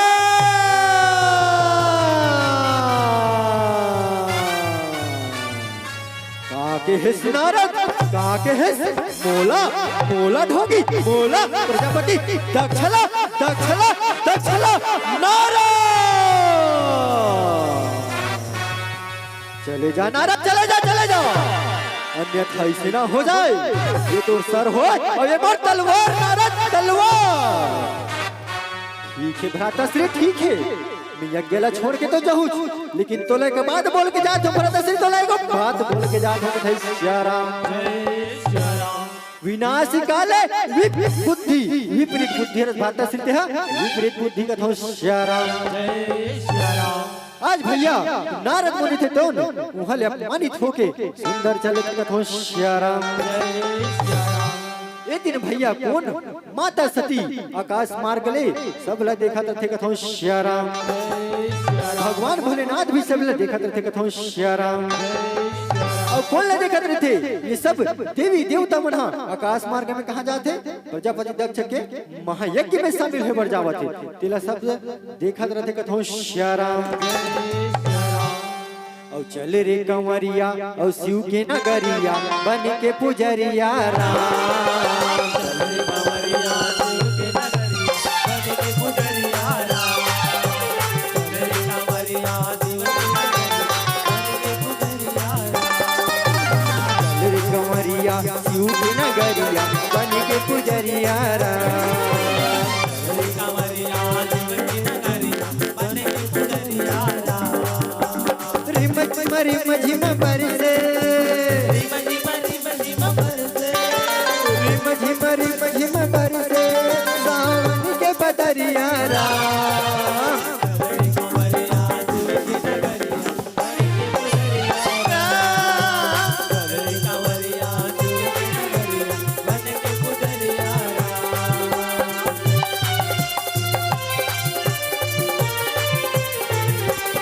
का केहेस नारद? का केहेस? मोला, मोला ढोंगी, मोला प्रजापति दक्ष ला, दक्ष ला, दक्ष ला, नारद! चले जा नारद, चले जा, चले जा, अन्यथा अइसे ना हो जाए, ये तोर सर होय अउ ये मोर तलवार नारद, तलवार। ठीक हे भ्राता श्री, ठीक हे, मैं यज्ञ ला छोड़ के तो जाहूं, लेकिन तोला एक बात बोल के जात हंव भ्राता श्री, तोला एक बात बोल के जात हंव, कथंव सियाराम। विनाश काले विपरीत बुद्धि, विपरीत बुद्धि अरे भ्राता श्री तेहा, विपरीत बुद्धि कथंव सियाराम। आज भइया नारद मुनि थे तोन, उहां ले अपमानित होके सुंदर चलत कथंव सियाराम। ए दिन भइया कोन माता सती आकाश मार्ग ले सब ला देखत रथे कथंव सियाराम। भगवान भोलेनाथ भी सब ला देखत रथे कथंव सियाराम। अउ कोन ला देखत रथे? ये सब देवी देवता मन हा आकाश मार्ग में कहां जाथे? प्रजापति दक्ष के महायज्ञ में शामिल होय बर जावत हे। तेला सब देखत रथे कथंव सियाराम। अउ चल रे कंवरिया, अउ शिव के नगरिया, बन के पुजरिया राम। चल रे कंवरिया, शिव के नगरिया, बन के पुजरिया राम। रिम झिम रिम झिम बरसे, रिम झिम रिम झिम बरसे, सावन के बदरिया राम।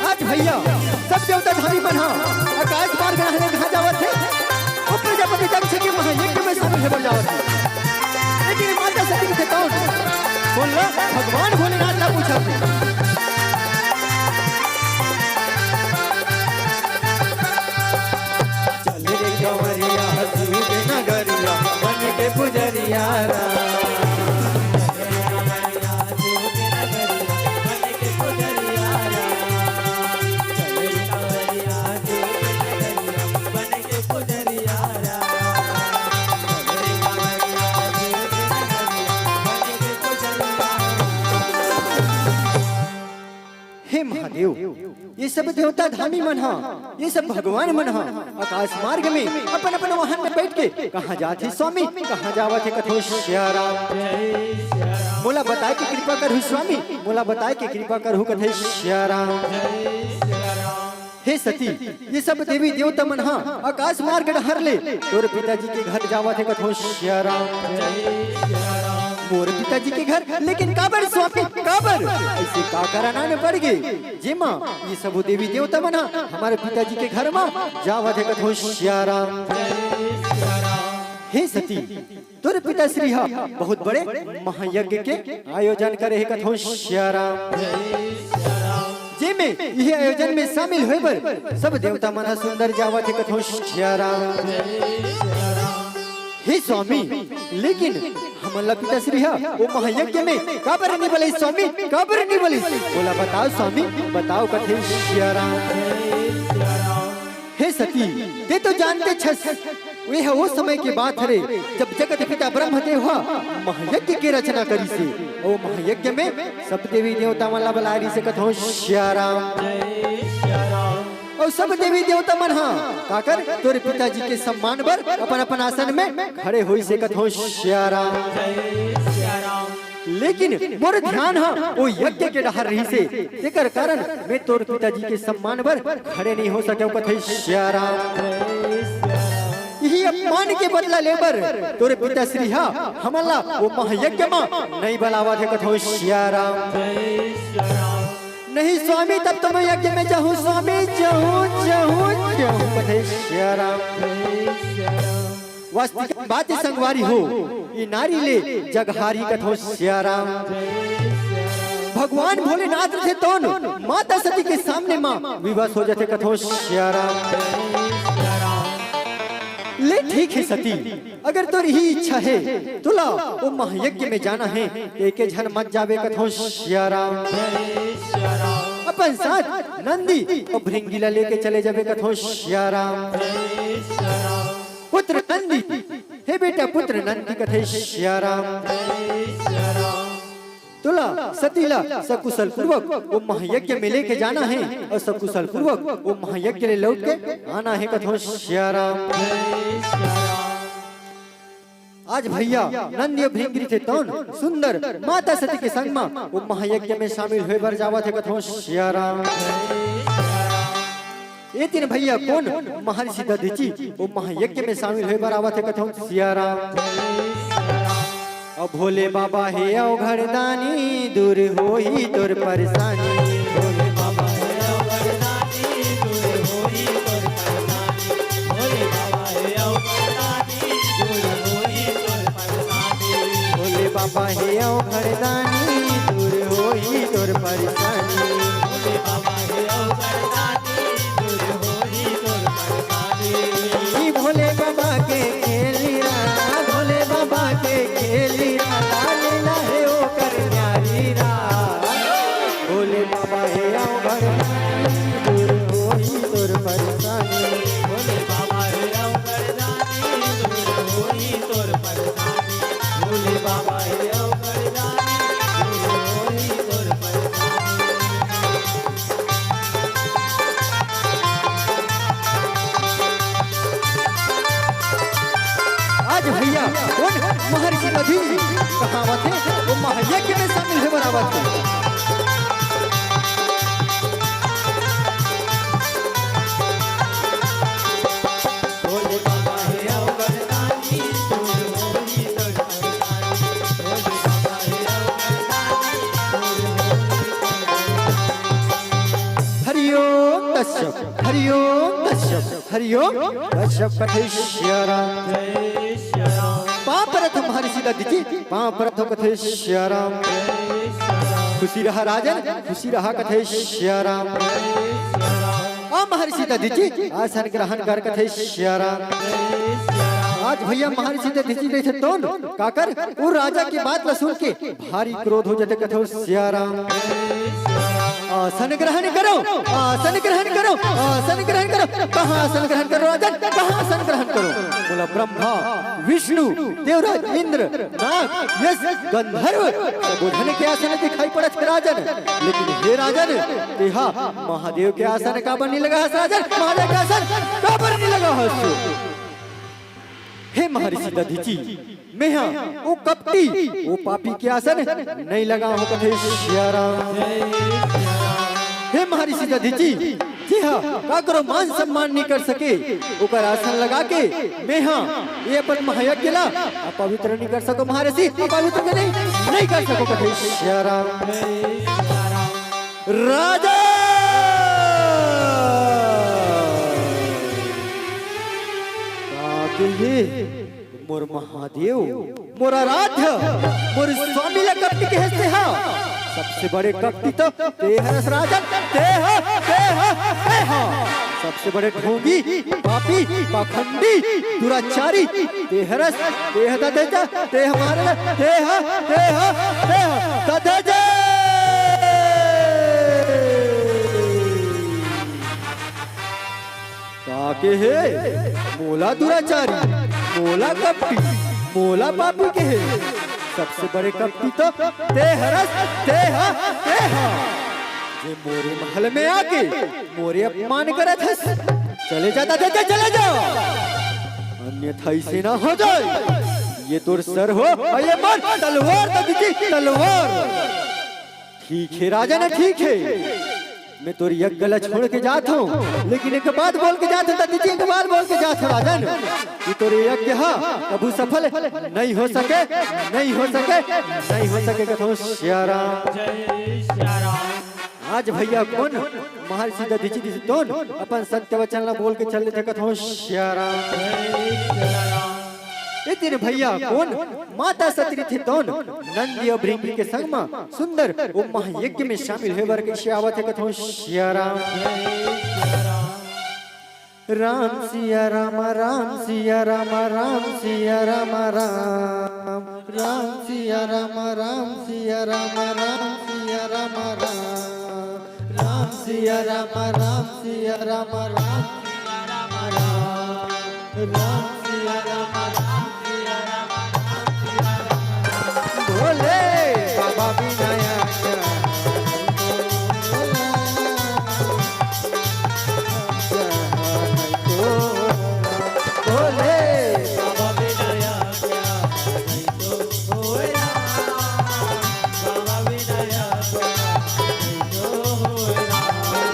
आज भइया, सब देवता धामी मन हा आकाश मार्ग रहने कहां जावत हे? अउ प्रजापति दक्ष के महायज्ञ में शामिल होय बर जावत हे। लेकिन माता सती के कौन? बोल ला, भगवान भोलेनाथ ला पूछत हे। चल रे कंवरिया, शिव के नगरिया, बन के पुजरिया राम। हे महादेव, ये सब देवता धामी मन हा, ये सब भगवान मन हा आकाश मार्ग में अपन अपन वाहन में बैठ के कहां जात हे स्वामी, कहां जावत हे कथंव सियाराम। मोला बताय के कृपा करहू स्वामी, मोला बताय के कृपा करहू कथे सियाराम। हे सती, ये सब देवी देवता मन हा आकाश मार्ग डहर ले तोर पिताजी के घर जावत हे कथंव सियाराम। मोर पिताजी के घर, लेकिन काबर स्वामी, काबर? अइसे का कारण आने पड़ गे, जेमा ये सबो देवी देवता मन हा हमर पिताजी के घर मा जावत हे कथंव सियाराम। हे सती, तोर पिताश्री हा बहुत बड़े महायज्ञ के आयोजन करे हे कथंव सियाराम। जेमे इही आयोजन में शामिल होय बर सब देवता मन हा सुंदर जावत हे कथंव सियाराम। हे स्वामी, लेकिन हमन ला पिताश्री हा ओ महायज्ञ में काबर नी बलाइस स्वामी, काबर नी बलाइस? मोला बताव स्वामी, बताव कथे सियाराम। हे सती, तें तो जानत हस, एह ओ समय के बात हरे, जब जगत पिता ब्रह्मदेव हा महायज्ञ के रचना करिस हे। ओ महायज्ञ में सब देवी देवता मन ला बलाय रिहिस हे कथंव सियाराम। अउ सब देवी देवता मन हा काकर तोर पिताजी के सम्मान बर अपन अपन आसन में खड़े होइस हे कथंव सियाराम। लेकिन मोर ध्यान हा ओ यज्ञ के डहर रिहिस हे, तेकर कारण मैं तोर पिताजी के सम्मान बर खड़े नहीं हो सकेंव कथे सियाराम। इही अपमान के बदला लेबर तोरे पिताश्री हा हमन ला वो महायज्ञ मा नइ बलावत हे कथों सियाराम। नहीं स्वामी, तब तो मैं यज्ञ में जाहूँ स्वामी, जाहूँ, जाहूँ, जाहूँ कथे सियाराम। वास्तविक बात हे संगवारी हो, ये नारी ले जगहारी कथों सियाराम। भगवान भोलेनाथ रथे तोन माता सती के सामने मा विवश हो जाथे कथों सियाराम। ले ठीक हे सती, अगर तोर ही इच्छा हे, तोला वो महायज्ञ में जाना हे, एके झन मत जाबे कथों सियाराम। अपन साथ नंदी अउ भृंगी ला लेके चले जाबे कथों सियाराम। पुत्र नंदी, हे बेटा पुत्र नंदी कथे सियाराम। तोला सती ला सकुशल पूर्वक वो महायज्ञ में लेके जाना हे अउ सकुशल पूर्वक वो महायज्ञ ले लौट के आना हे कथों सियाराम। आज भैया नंदी अउ भृंगी रथे तोन सुंदर माता सती के संग मा वो महायज्ञ में शामिल होय बर जावत हे कथों सियाराम। ए तीन भैया कोन? महर्षि दधीचि वो महायज्ञ में शामिल होय बर आवत हे कथों सियाराम। अब भोले बाबा हे अवघड़दानी, दूर होही तोर परेशानी। भोले बाबा हे अवघड़दानी, दूर होही तोर परेशानी। भोले बाबा हे अवघड़दानी, दूर होही तोर परेशानी। भोले बाबा हे अवघड़दानी, दूर होही तोर परेशानी। भोले बाबा हे अवघड़दानी, दूर होही तोर परेशानी। ई भोले बाबा के खेल लीला, भोले बाबा के खेल लीला, लीला हे ओकर न्यारी रा। भोले बाबा हे अवघड़दानी, दूर होही तोर परेशानी। भोले बाबा हे अवघड़दानी, दूर होही तोर परेशानी। भोले बाबा हे अवघड़दानी, दूर होही तोर परेशानी। आज भैया कोन? महर्षि दधीचि कहाँ आवत हे? वो महायज्ञ में शामिल होय बर आवत हे। भोले बाबा हे अवघड़दानी, दूर होही तोर परेशानी। भोले बाबा हे अवघड़दानी, दूर होही तोर परेशानी। हरिओम तस्सम, हरिओम तस्सम, हरिओम तस्सम कथे सियाराम। पाँव परत हों महर्षि दधीचि, पाँव परत हों कथे सियाराम। खुशी रहा राजन, खुशी रहा कथे सियाराम। आ महर्षि दधीचि आसन ग्रहण कर कथे सियाराम। आज भैया महर्षि दधीचि रथे तोन काकर वो राजा के बात ला सुन के भारी क्रोध हो जाथे कथे सियाराम। आसन ग्रहण करो, आसन ग्रहण करो, आसन ग्रहण करो। कहाँ आसन ग्रहण करो राजन, कहाँ आसन ग्रहण करो? बोला ब्रह्मा, विष्णु, देवराज इंद्र, नाग, यक्ष, गंधर्व, सबो झन के आसन दिखाई पड़त हे राजन। लेकिन हे राजन, तेहा महादेव के आसन काबर नइ लगा हस राजन? महादेव के आसन काबर नइ लगा हस? हे महर्षि दधीचि, मेहा वो कपटी, वो पापी के आसन नइ लगाहूँ कथे सियाराम। हे महर्षि दधीचि, जेहा काकरो मान सम्मान नइ कर सके, ओकर आसन लगा के मेहा ये अपन महायज्ञ ला अपवित्र नइ कर सकों महर्षि, अपवित्र नइ, नइ कर सकों कथे सियाराम। राजा का कहे? मोर महादेव, मोर आराध्य, मोर स्वामी ला कपटी कहे हस तेहा। सबसे बड़े कपटी तो ते हरस राजन, तेहा, तेहा, तेहा। सबसे बड़े ढोंगी, पापी, पाखंडी, दुराचारी, ते हरस, तेहा दधेजा, तेहा मारे ला, तेहा, तेहा, तेहा, दधेजा। का कहे? मोला दुराचारी, मोला कपटी, मोला पापी कहे। सबसे बड़े कपटी तो ते हरस, तेहा, तेहा। जे मोरे महल में आके मोरे अपमान करत हस, चले जा दधेजा, चले जा, अन्यथा अइसे ना हो जाय, ये तोर सर हो अउ ये मोर तलवार, दधीचि तलवार। ठीक हे राजन, ठीक हे। मैं तोर यज्ञ ला छोड़ के जात हूँ, लेकिन एक बात बोल के जात हूँ, दधीचि, एक बात बोल के जात हूँ राजन, कि तोर यज्ञ हा कभू सफल नहीं हो सके, नहीं हो सके, नहीं हो सके। कथों सिया राम। जय सिया राम। आज भैया कोन महर्षि दधीचि जइसे तोन अपन सत्य वचन ला बोल के चल देथे। कथों सिया राम। जय सिया राम। ए दिन भैया कोन माता सती रहिथे तोन नंदी अउ भृंगी के संग म सुंदर ओ महायज्ञ में शामिल होय बर कइसे आवत हे। कथों सिया राम। राम सिया राम, राम सिया राम, राम सिया राम, राम। राम सिया राम, राम सिया राम, राम सिया राम, राम। राम सिया राम, राम सिया राम, राम सिया राम, राम। राम सिया राम, राम सिया राम, राम सिया राम, राम। भोले बाबा विनायक। भोले बाबा विनायक।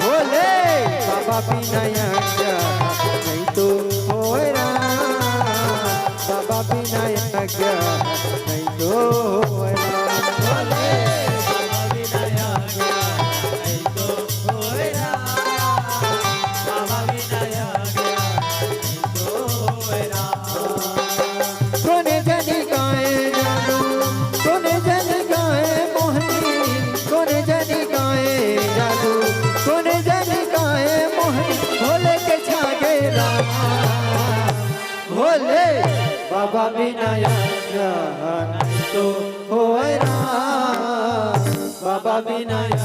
भोले बाबा विनायक, नहीं तो होय राम। बाबा विनायक, नहीं तो होय राम। भोले बाबा विनायक, नहीं तो होय राम। बाबा विनायक, नहीं तो होय राम। कोने जनी गाए जादू, कोने जनी गाए मोहनी, कोने जनी गाए जादू, कोने जनी गाए मोहनी, भोले के छागे राम। भोले बाबा विनायक, नहीं तो होय राम। बाबा विनायक,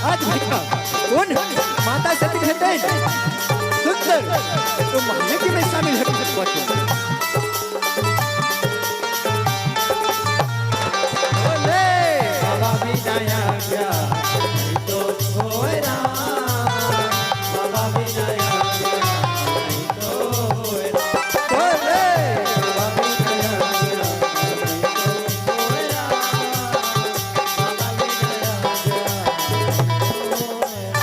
आज भैया कोन माता सती के तेन सुंदर ओ महायज्ञ में शामिल हे। भोले बाबा विनायक, नहीं तो होय राम। बाबा विनायक, नहीं तो होय राम। भोले बाबा विनायक, नहीं तो होय राम। बाबा विनायक, नहीं तो होय राम।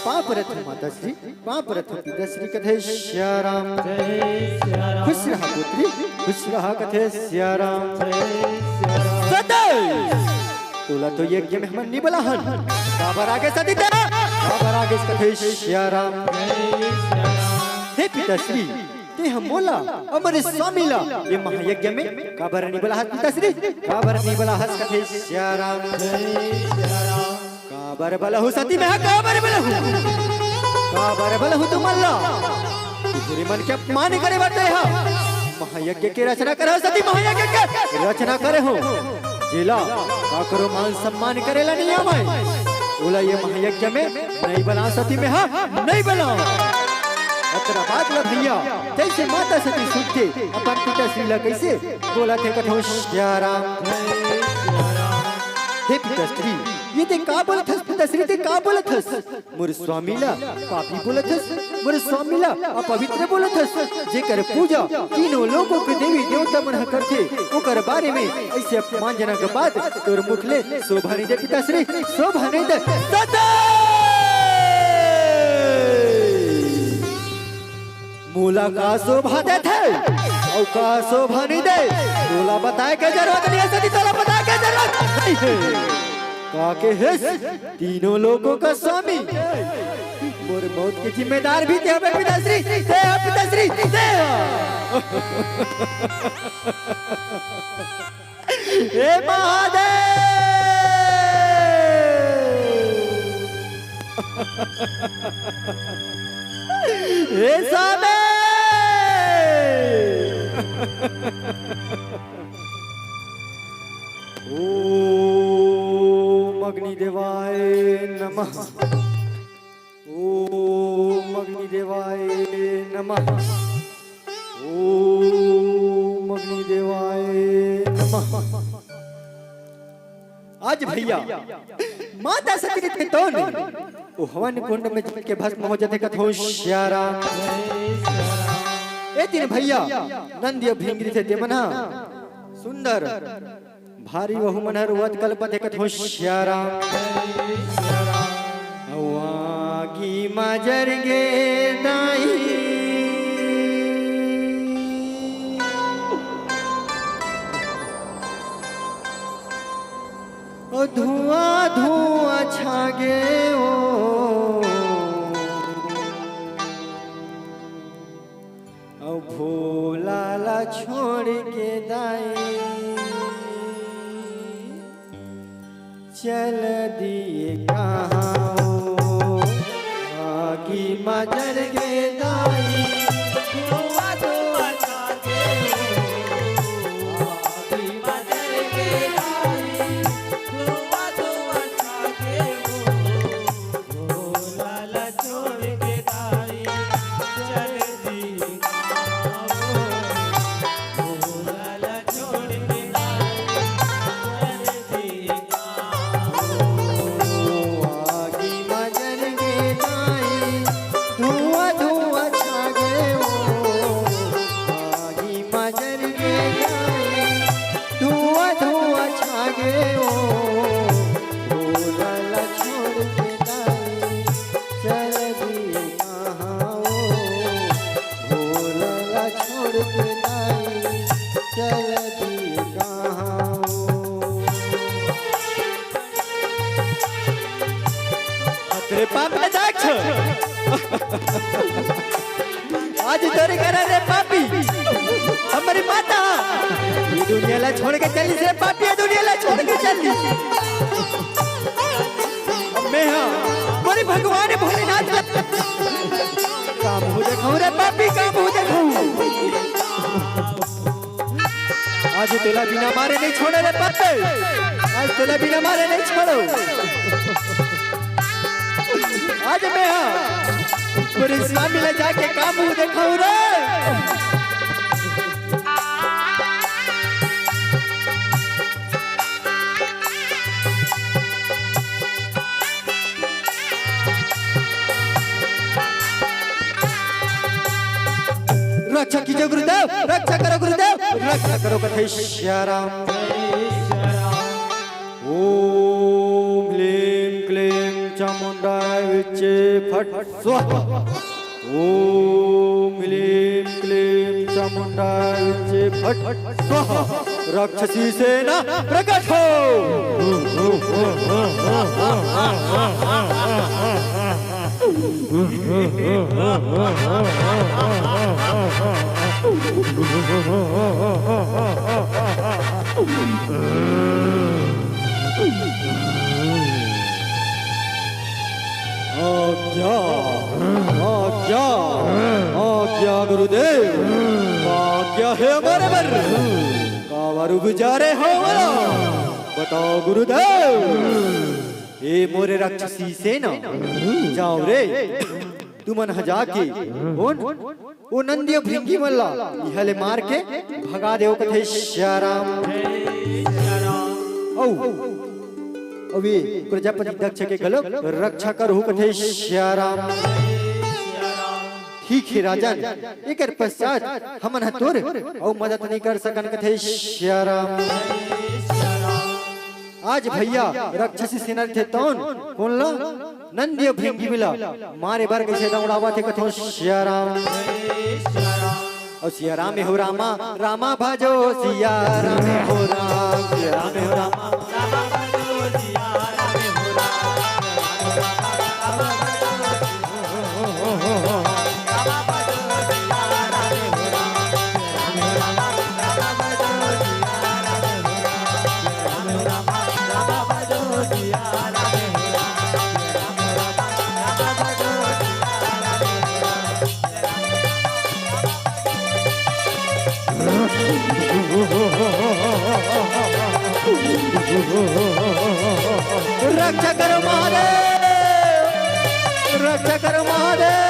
पाँव परत हँव माता श्री, पाँव परत हँव पिताश्री। कथे सिया राम। जय सिया राम। खुश रहा पुत्री, खुश रहा। कथे सिया राम। जय सिया राम। सती, तोला तो यज्ञ में हमन नइ बलाहन, काबर आगे सती तें? काबर आगे? कथे सिया राम। जय सिया राम। हे पिताश्री, तें ह मोला, हमर स्वामी ला, ये महायज्ञ में काबर नइ बलाहस पिताश्री? काबर नइ बलाहस? कथे सिया राम। जय सिया राम। काबर बलाहूँ सती में ह, काबर बलाहूँ? काबर बलाहूँ तुमन ला? तुँहरे मन के अपमान करे बर तें ह महायज्ञ के रचना करे हस सती, महायज्ञ के रचना करे हस। जेला काकरो मान सम्मान करे ला नइ आवय, ओला ये महायज्ञ में नइ बलाहूँ सती में ह, नइ बलाहूँ। अतरा बात ला भैया, जइसे माता सती सुन के अपन पिताश्री ला कइसे बोलथे, कथे सिया राम। हे पिताश्री, ये तें का बोलथस पिताश्री, तें का बोलथस? मोर स्वामी ला पापी बोलथस, मोर स्वामी ला अपवित्र बोलथस, जेकर पूजा तीनों लोकों के देवी देवता मन ह करथे, ओकर बारे में अइसे अपमानजनक बात तोर मुख ले शोभा नइ दे पिताश्री, शोभा नइ दे। सती! मोला का शोभा देथे अउ का शोभा नइ दे, तोला बताय के जरूरत नइ हे सती, तोला बताय के जरूरत नइ हे। का केहेस? तीनों लोकों का स्वामी, मोर मौत के जिम्मेदार भी तें हवे पिताश्री, तें ह पिताश्री, तें ह। हे महादेव! हे स्वामी! ओम अग्निदेवाय नमः। ओम अग्निदेवाय नमः। ओम आज भैया, माता सती रहिथे तौन, ओ हवन कुंड में जल के भस्म हो जाथे कथों सियाराम। ए दिन भैया, नंदी अउ भृंगी रहिथे ते मन ह सुंदर भारी वहू मन ह रोवत कलपत हे कथों सियाराम। अउ आगी म जर गे दाई, ओ धुआं धुआं छा गे ओ। अउ भोला ला छोड़ के दाई चल दिए कहाँ ओ। आगी म जर गे दाई, धुआं धुआं छा गे ओ। आगी म जर गे दाई, धुआं धुआं छा गे ओ। भोला ला छोड़ के दाई चल दिए कहाँ ओ। भोला ला छोड़ के दाई चल दिए कहाँ ओ। आगी म जर गे दाई, धुआं धुआं छा गे ओ। आगी म जर गे दाई, धुआं धुआं छा गे ओ। भोला ला छोड़ के दाई चल दिए कहाँ ओ। भोला ला छोड़ के दाई चल दिए कहाँ ओ। अरे बाप रे दक्ष, आज तोरे करा रे पापी, हमरी माता ये दुनिया ला छोड़ के चली रे पापी, ये दुनिया ला छोड़ के चली। अब मैं हाँ, मोरे भगवान भोलेनाथ ला का मुँह देखाऊं रे पापी, का मुँह देखाऊं। आज तोला बिना मारे नहीं छोड़ो रे पापी, आज तोला बिना मारे नहीं छोड़ो। आज मैं हाँ, मोरे स्वामी ला जाके का मुँह देखाऊं रे। रक्षा कीजिए गुरुदेव, रक्षा करो गुरुदेव, रक्षा करो कथई सियाराम। ओम ह्लीं क्लीं चामुंडाय विच्चे फट् स्वाहा। ओम ह्लीं क्लीं चामुंडाय विच्चे फट् स्वाहा। राक्षसी सेना प्रकट हो। आज्ञा, आज्ञा, आज्ञा गुरुदेव, आज्ञा हे हमारे बर। काबर उपजा रहे हो मोला? बताओ गुरुदेव। ए मोरे राक्षसी सेना, जाओ रे, तुमन ह जाके उन, ओ नंदी अउ भृंगी मन ला इहाँ ले मार के भगा देव कथे सियाराम। अउ, अउ ए प्रजापति दक्ष के घलो रक्षा करहु कथे सियाराम। ठीक हे राजन, एकर पश्चात हमन ह तोर अउ मदद नइ कर सकन कथे सियाराम। आज भैया राक्षसी सेना रहिथे तौन कोन ला? नंदी अउ भृंगी मन ला मारे बर कइसे दौड़ावत हे कथों सियाराम। अउ सियाराम हो रामा, रामा भजो सियाराम हो राम, सियाराम हो रामा। रक्षा करो महादेव, रक्षा करो महादेव।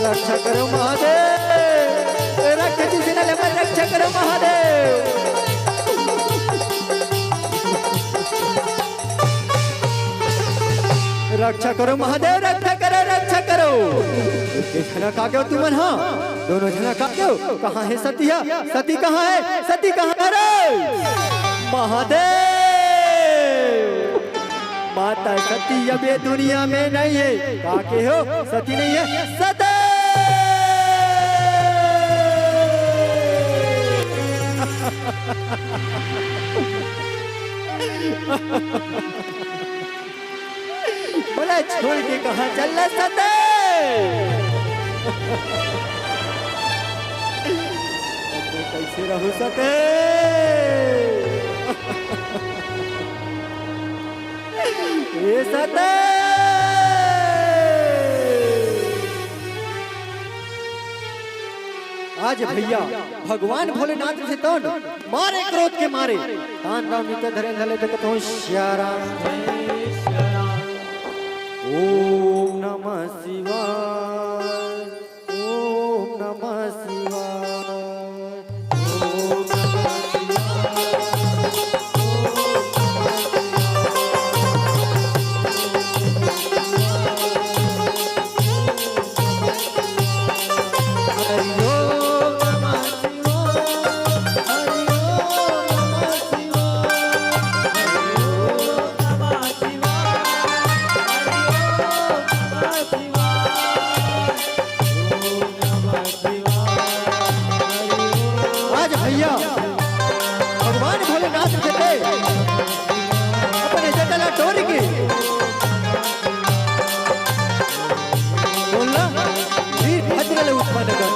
रक्षा करो महादेव, रक्षा करो महादेव। रक्षा करो महादेव, रक्षा करो, रक्षा करो। एक झना का क्यों तुमन, हाँ, दोनों झना का क्यों? कहाँ है सती? सती कहाँ है? सती कहाँ है रे? महादेव, माता सती अब ये दुनिया में नहीं है। का के हो? सती नहीं है, सती। बोला, छोड़ के कहाँ चल रहा सते? अब मैं कैसे रहूं सते? ये सते। आज भैया भगवान भोलेनाथ से तौन मारे क्रोध के मारे, तान राम नित्य धरे धले तो कथों श्याराम। ओम नमः शिवाय, ओम नमः शिवाय, ओम नमः शिवाय। आज भैया भगवान भोलेनाथ के ते अपने जटा ला टोरी के बोलना, वीर भद्र ले उत्पन्न कर।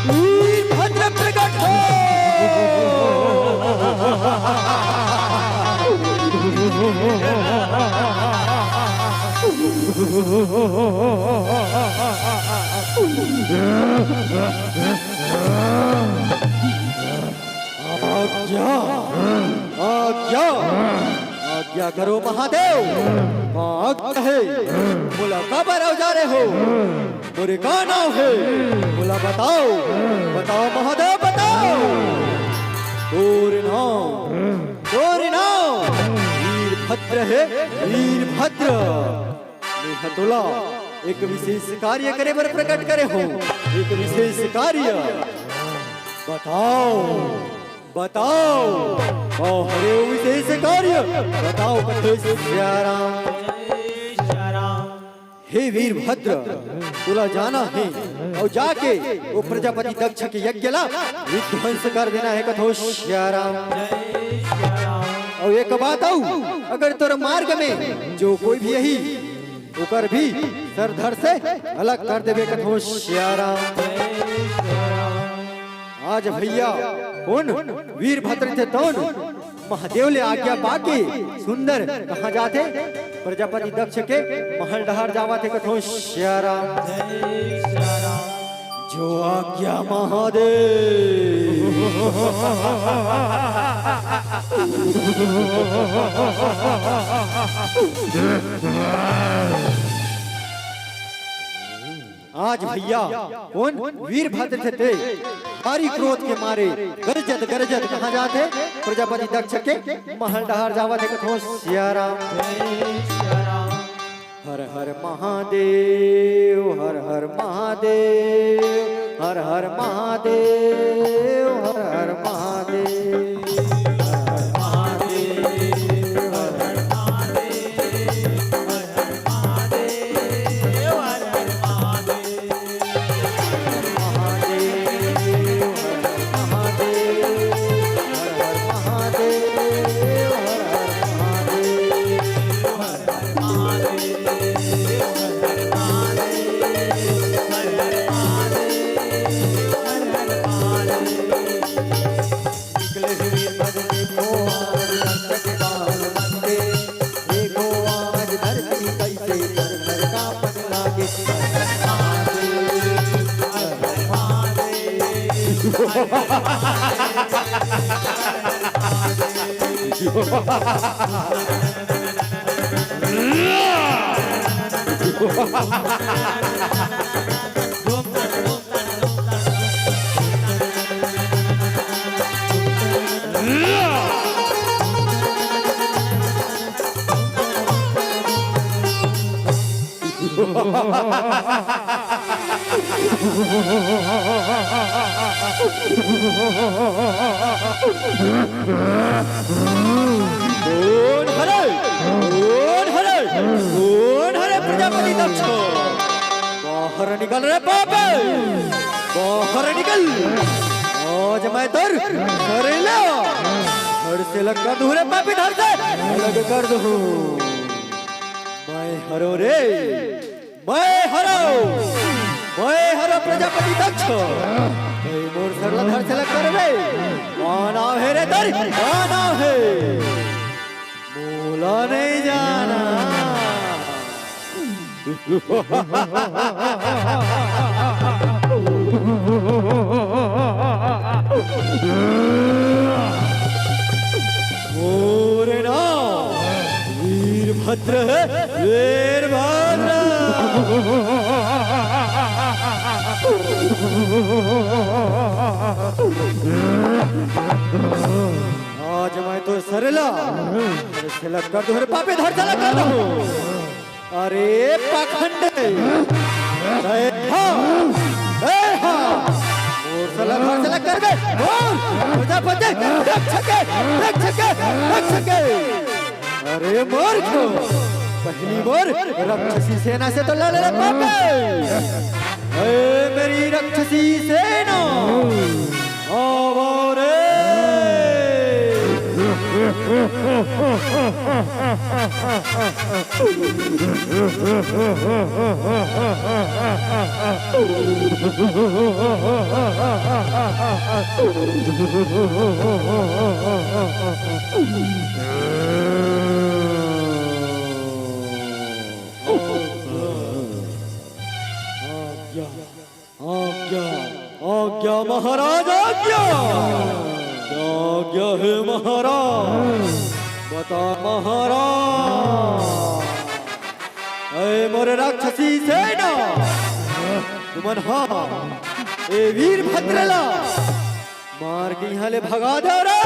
वीर भद्र प्रकट हो। आज्ञा, आज्ञा, आज्ञा करो महादेव। हाँ, आज्ञा है। बोला, काबर अवजारे हो? मोरे का नाव हे? मोला बताव, बताव महादेव, बताव। तोर नाव, तोर नाव वीरभद्र हे, वीरभद्र। मैं ह तोला एक विशेष कार्य करे बर प्रकट करे हों, एक विशेष कार्य। बताव, बताव, का हरे वो विशेष कार्य? बताव, कथे सियाराम। हे वीरभद्र, तोला जाना हे अउ जाके वो प्रजापति दक्ष के यज्ञ ला विध्वंस कर देना हे, कथो सियाराम। अउ एक बात अउ, अगर तोर मार्ग में जो कोई भी आही, ओकर भी सर धड़ से अलग कर देबे, कथो सियाराम। आज भैया कोन वीरभद्र थे तौन महादेव ले आज्ञा पाके सुंदर कहाँ जाथे? प्रजापति दक्ष के महल डहार जावत हे, कथो सियाराम। जो आज्ञा महादेव। आज भैया कोन वीरभद्र थे ते भारी क्रोध के मारे गरजत गरजत कहाँ जाथे? प्रजापति दक्ष के महल डहार जावत हे, कथो सियाराम। हर हर महादेव, हर हर महादेव, हर हर महादेव, हर हर महादेव। कोन हरे? कोन हरे? कोन हरे प्रजापति दक्ष? बाहर निकल रे पापी, बाहर निकल। आज मैं तोर सरेला धड़ से अलग कर दूं रे पापी, धड़ से अलग कर दूं। मैं हरों रे, मैं हरों, मैं हरों प्रजापति दक्ष। तैं मोर सर ला धड़ से अलग करबे। का नाम हे रे तोर? का नाम हे? मोला नहीं जाना। मोर नाम वीरभद्र हे, वीरभद्र। आज मैं तोर सरेला धड़ से अलग कर दूं रे पापी, धड़ से अलग कर दूं। अरे पाखंड, ए हा, ए हा, मोर सरेला धड़ से अलग करबे, मोर प्रजापति दक्ष के, दक्ष के, दक्ष के। अरे मोर को, पहली मोर राक्षसी सेना से तो लड़ रे पापी। ए मेरी राक्षसी सेना, आवा रे। आज्ञा, आज्ञा, आज्ञा महाराज, आज्ञा। क्या आज्ञा हे महाराज? बता महाराज। ए मोर राक्षसी सेना, तुमन हा ए वीरभद्र ला मार के इहाँ ले भगा दे रे।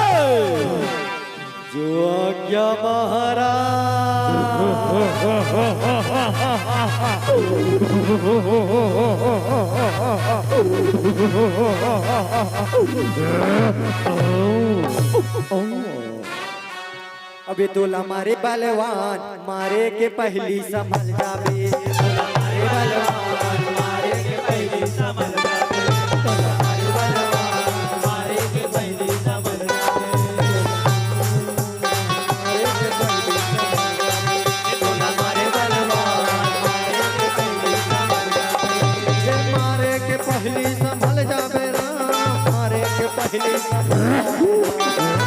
जो आज्ञा महाराज। अबे तोला मारे बलवान, मारे के पहली संभल जाबे। तोला मारे बलवान, मारे के पहली संभल जाबे। तोला मारे बलवान, मारे के पहली संभल जाबे। मारे के पहली संभल जाबे। तोला मारे बलवान, मारे के पहली संभल जाबे। मारे के पहली संभल जाबे राम, मारे के पहली संभल जाबे।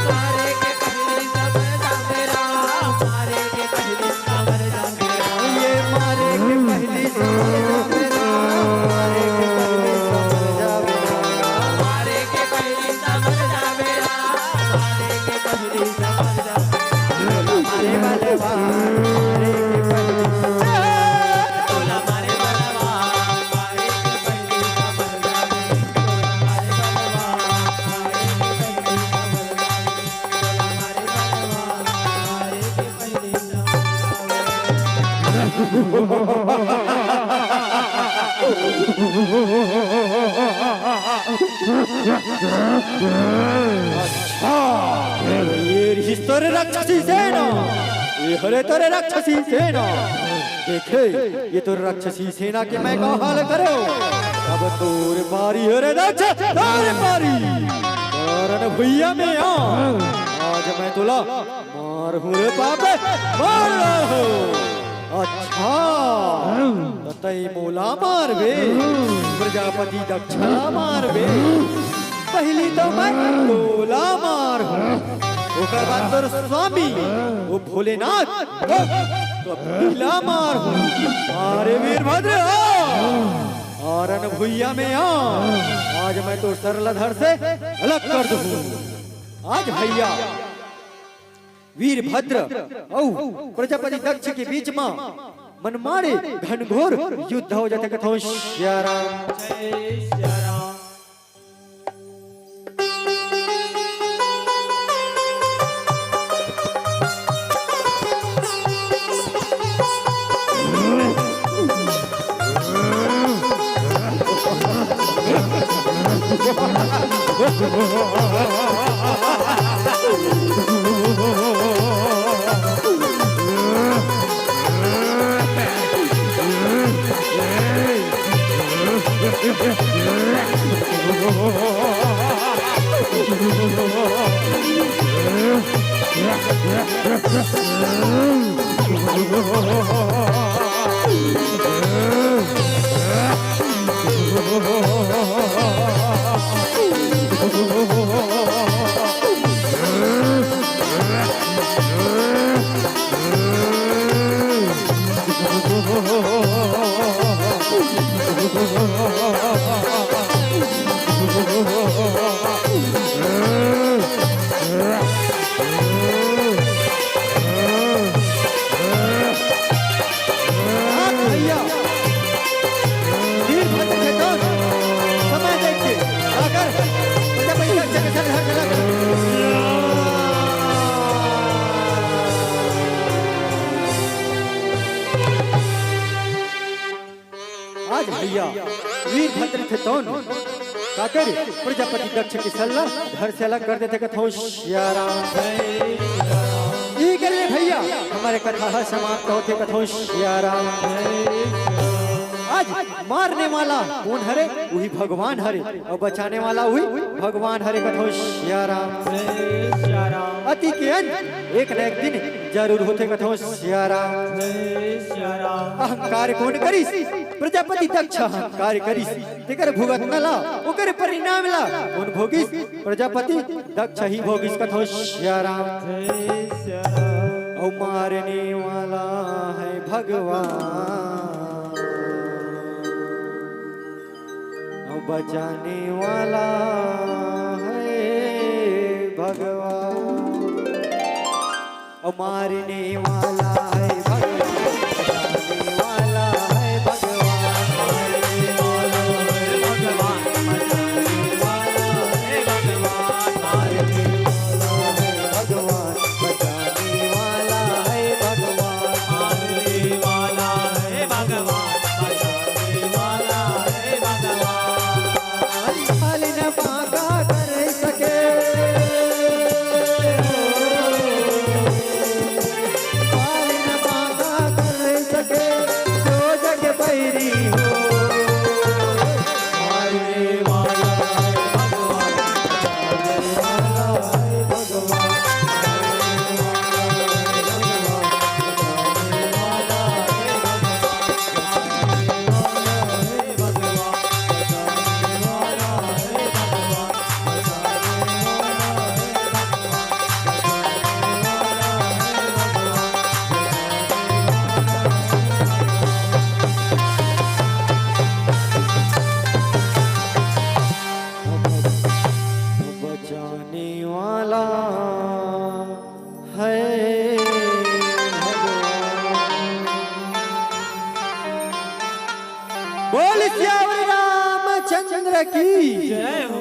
मारे के पहली संभल जाबे राम, मारे के पहली संभल जाबे राम। ये मारे के पहली संभल जाबे राम, मारे के पहली संभल जाबे राम। मारे के पहली संभल जाबे राम, मारे के पहली संभल जाबे। मारे वाले वाह, मारे के पहली संभल जाबे। अच्छा, ये रहिस तोर राक्षसी सेना, ये हरे तोर राक्षसी सेना। देखे, ये तोर राक्षसी सेना के मैं का हाल करेंव। अब तोर पारी हरे दक्ष, तोर पारी। कारण भुइयां में आ, आज मैं तोला मारहूं रे पापी, मार डारहूं। अच्छा, त तैं मोला मारबे, प्रजापति दक्ष ला मारबे। पहली तो मैं तोला मारहूं, ओकर बाद तोर स्वामी, वो भोलेनाथ, तो पीला मारहूं। अरे वीरभद्र, आ। अरन भुइयां में आ। आज मैं तोर सर ला धड़ से अलग कर दूं। आज भैया, वीरभद्र अउ प्रजापति दक्ष के बीच म मनमाड़े घनघोर युद्ध हो जाथे। कथौं सिया राम। आज भैया वीरभद्र थे तौन काकर प्रजापति दक्ष के सल्ला घर से अलग कर देथे। कथौं सिया राम। ई करिए भैया, हमर कथा ह समाप्त होथे। कथौं सिया राम। आज मारने वाला कोन हरे? उही भगवान हरे, अउ बचाने वाला उही भगवान हरे। कथौं सिया राम। अति के अंत एक न एक दिन जरूर होथे। कथौं सिया राम। अहंकार कोन करिस? प्रजापति दक्ष अहंकार करिस। तेकर भुगतना ला, ओकर परिणाम ला कोन भोगिस? प्रजापति दक्ष ही भोगिस। कथौं सिया राम। अउ मारने वाला है भगवान, अउ बचाने वाला है भगवान। अउ मारने वाला है भगवान, बचाने वाला है भगवान। भगवान बचाने वाला है भगवान। भगवान बचाने वाला है भगवान। काल न पाका कर सके, काल न पाका कर सके, जो जग बैरी हो। मारने वाला है भगवान, बचाने वाला है भगवान। बचाने वाला है भगवान। बोल सियावर रामचंद्र की जय हो।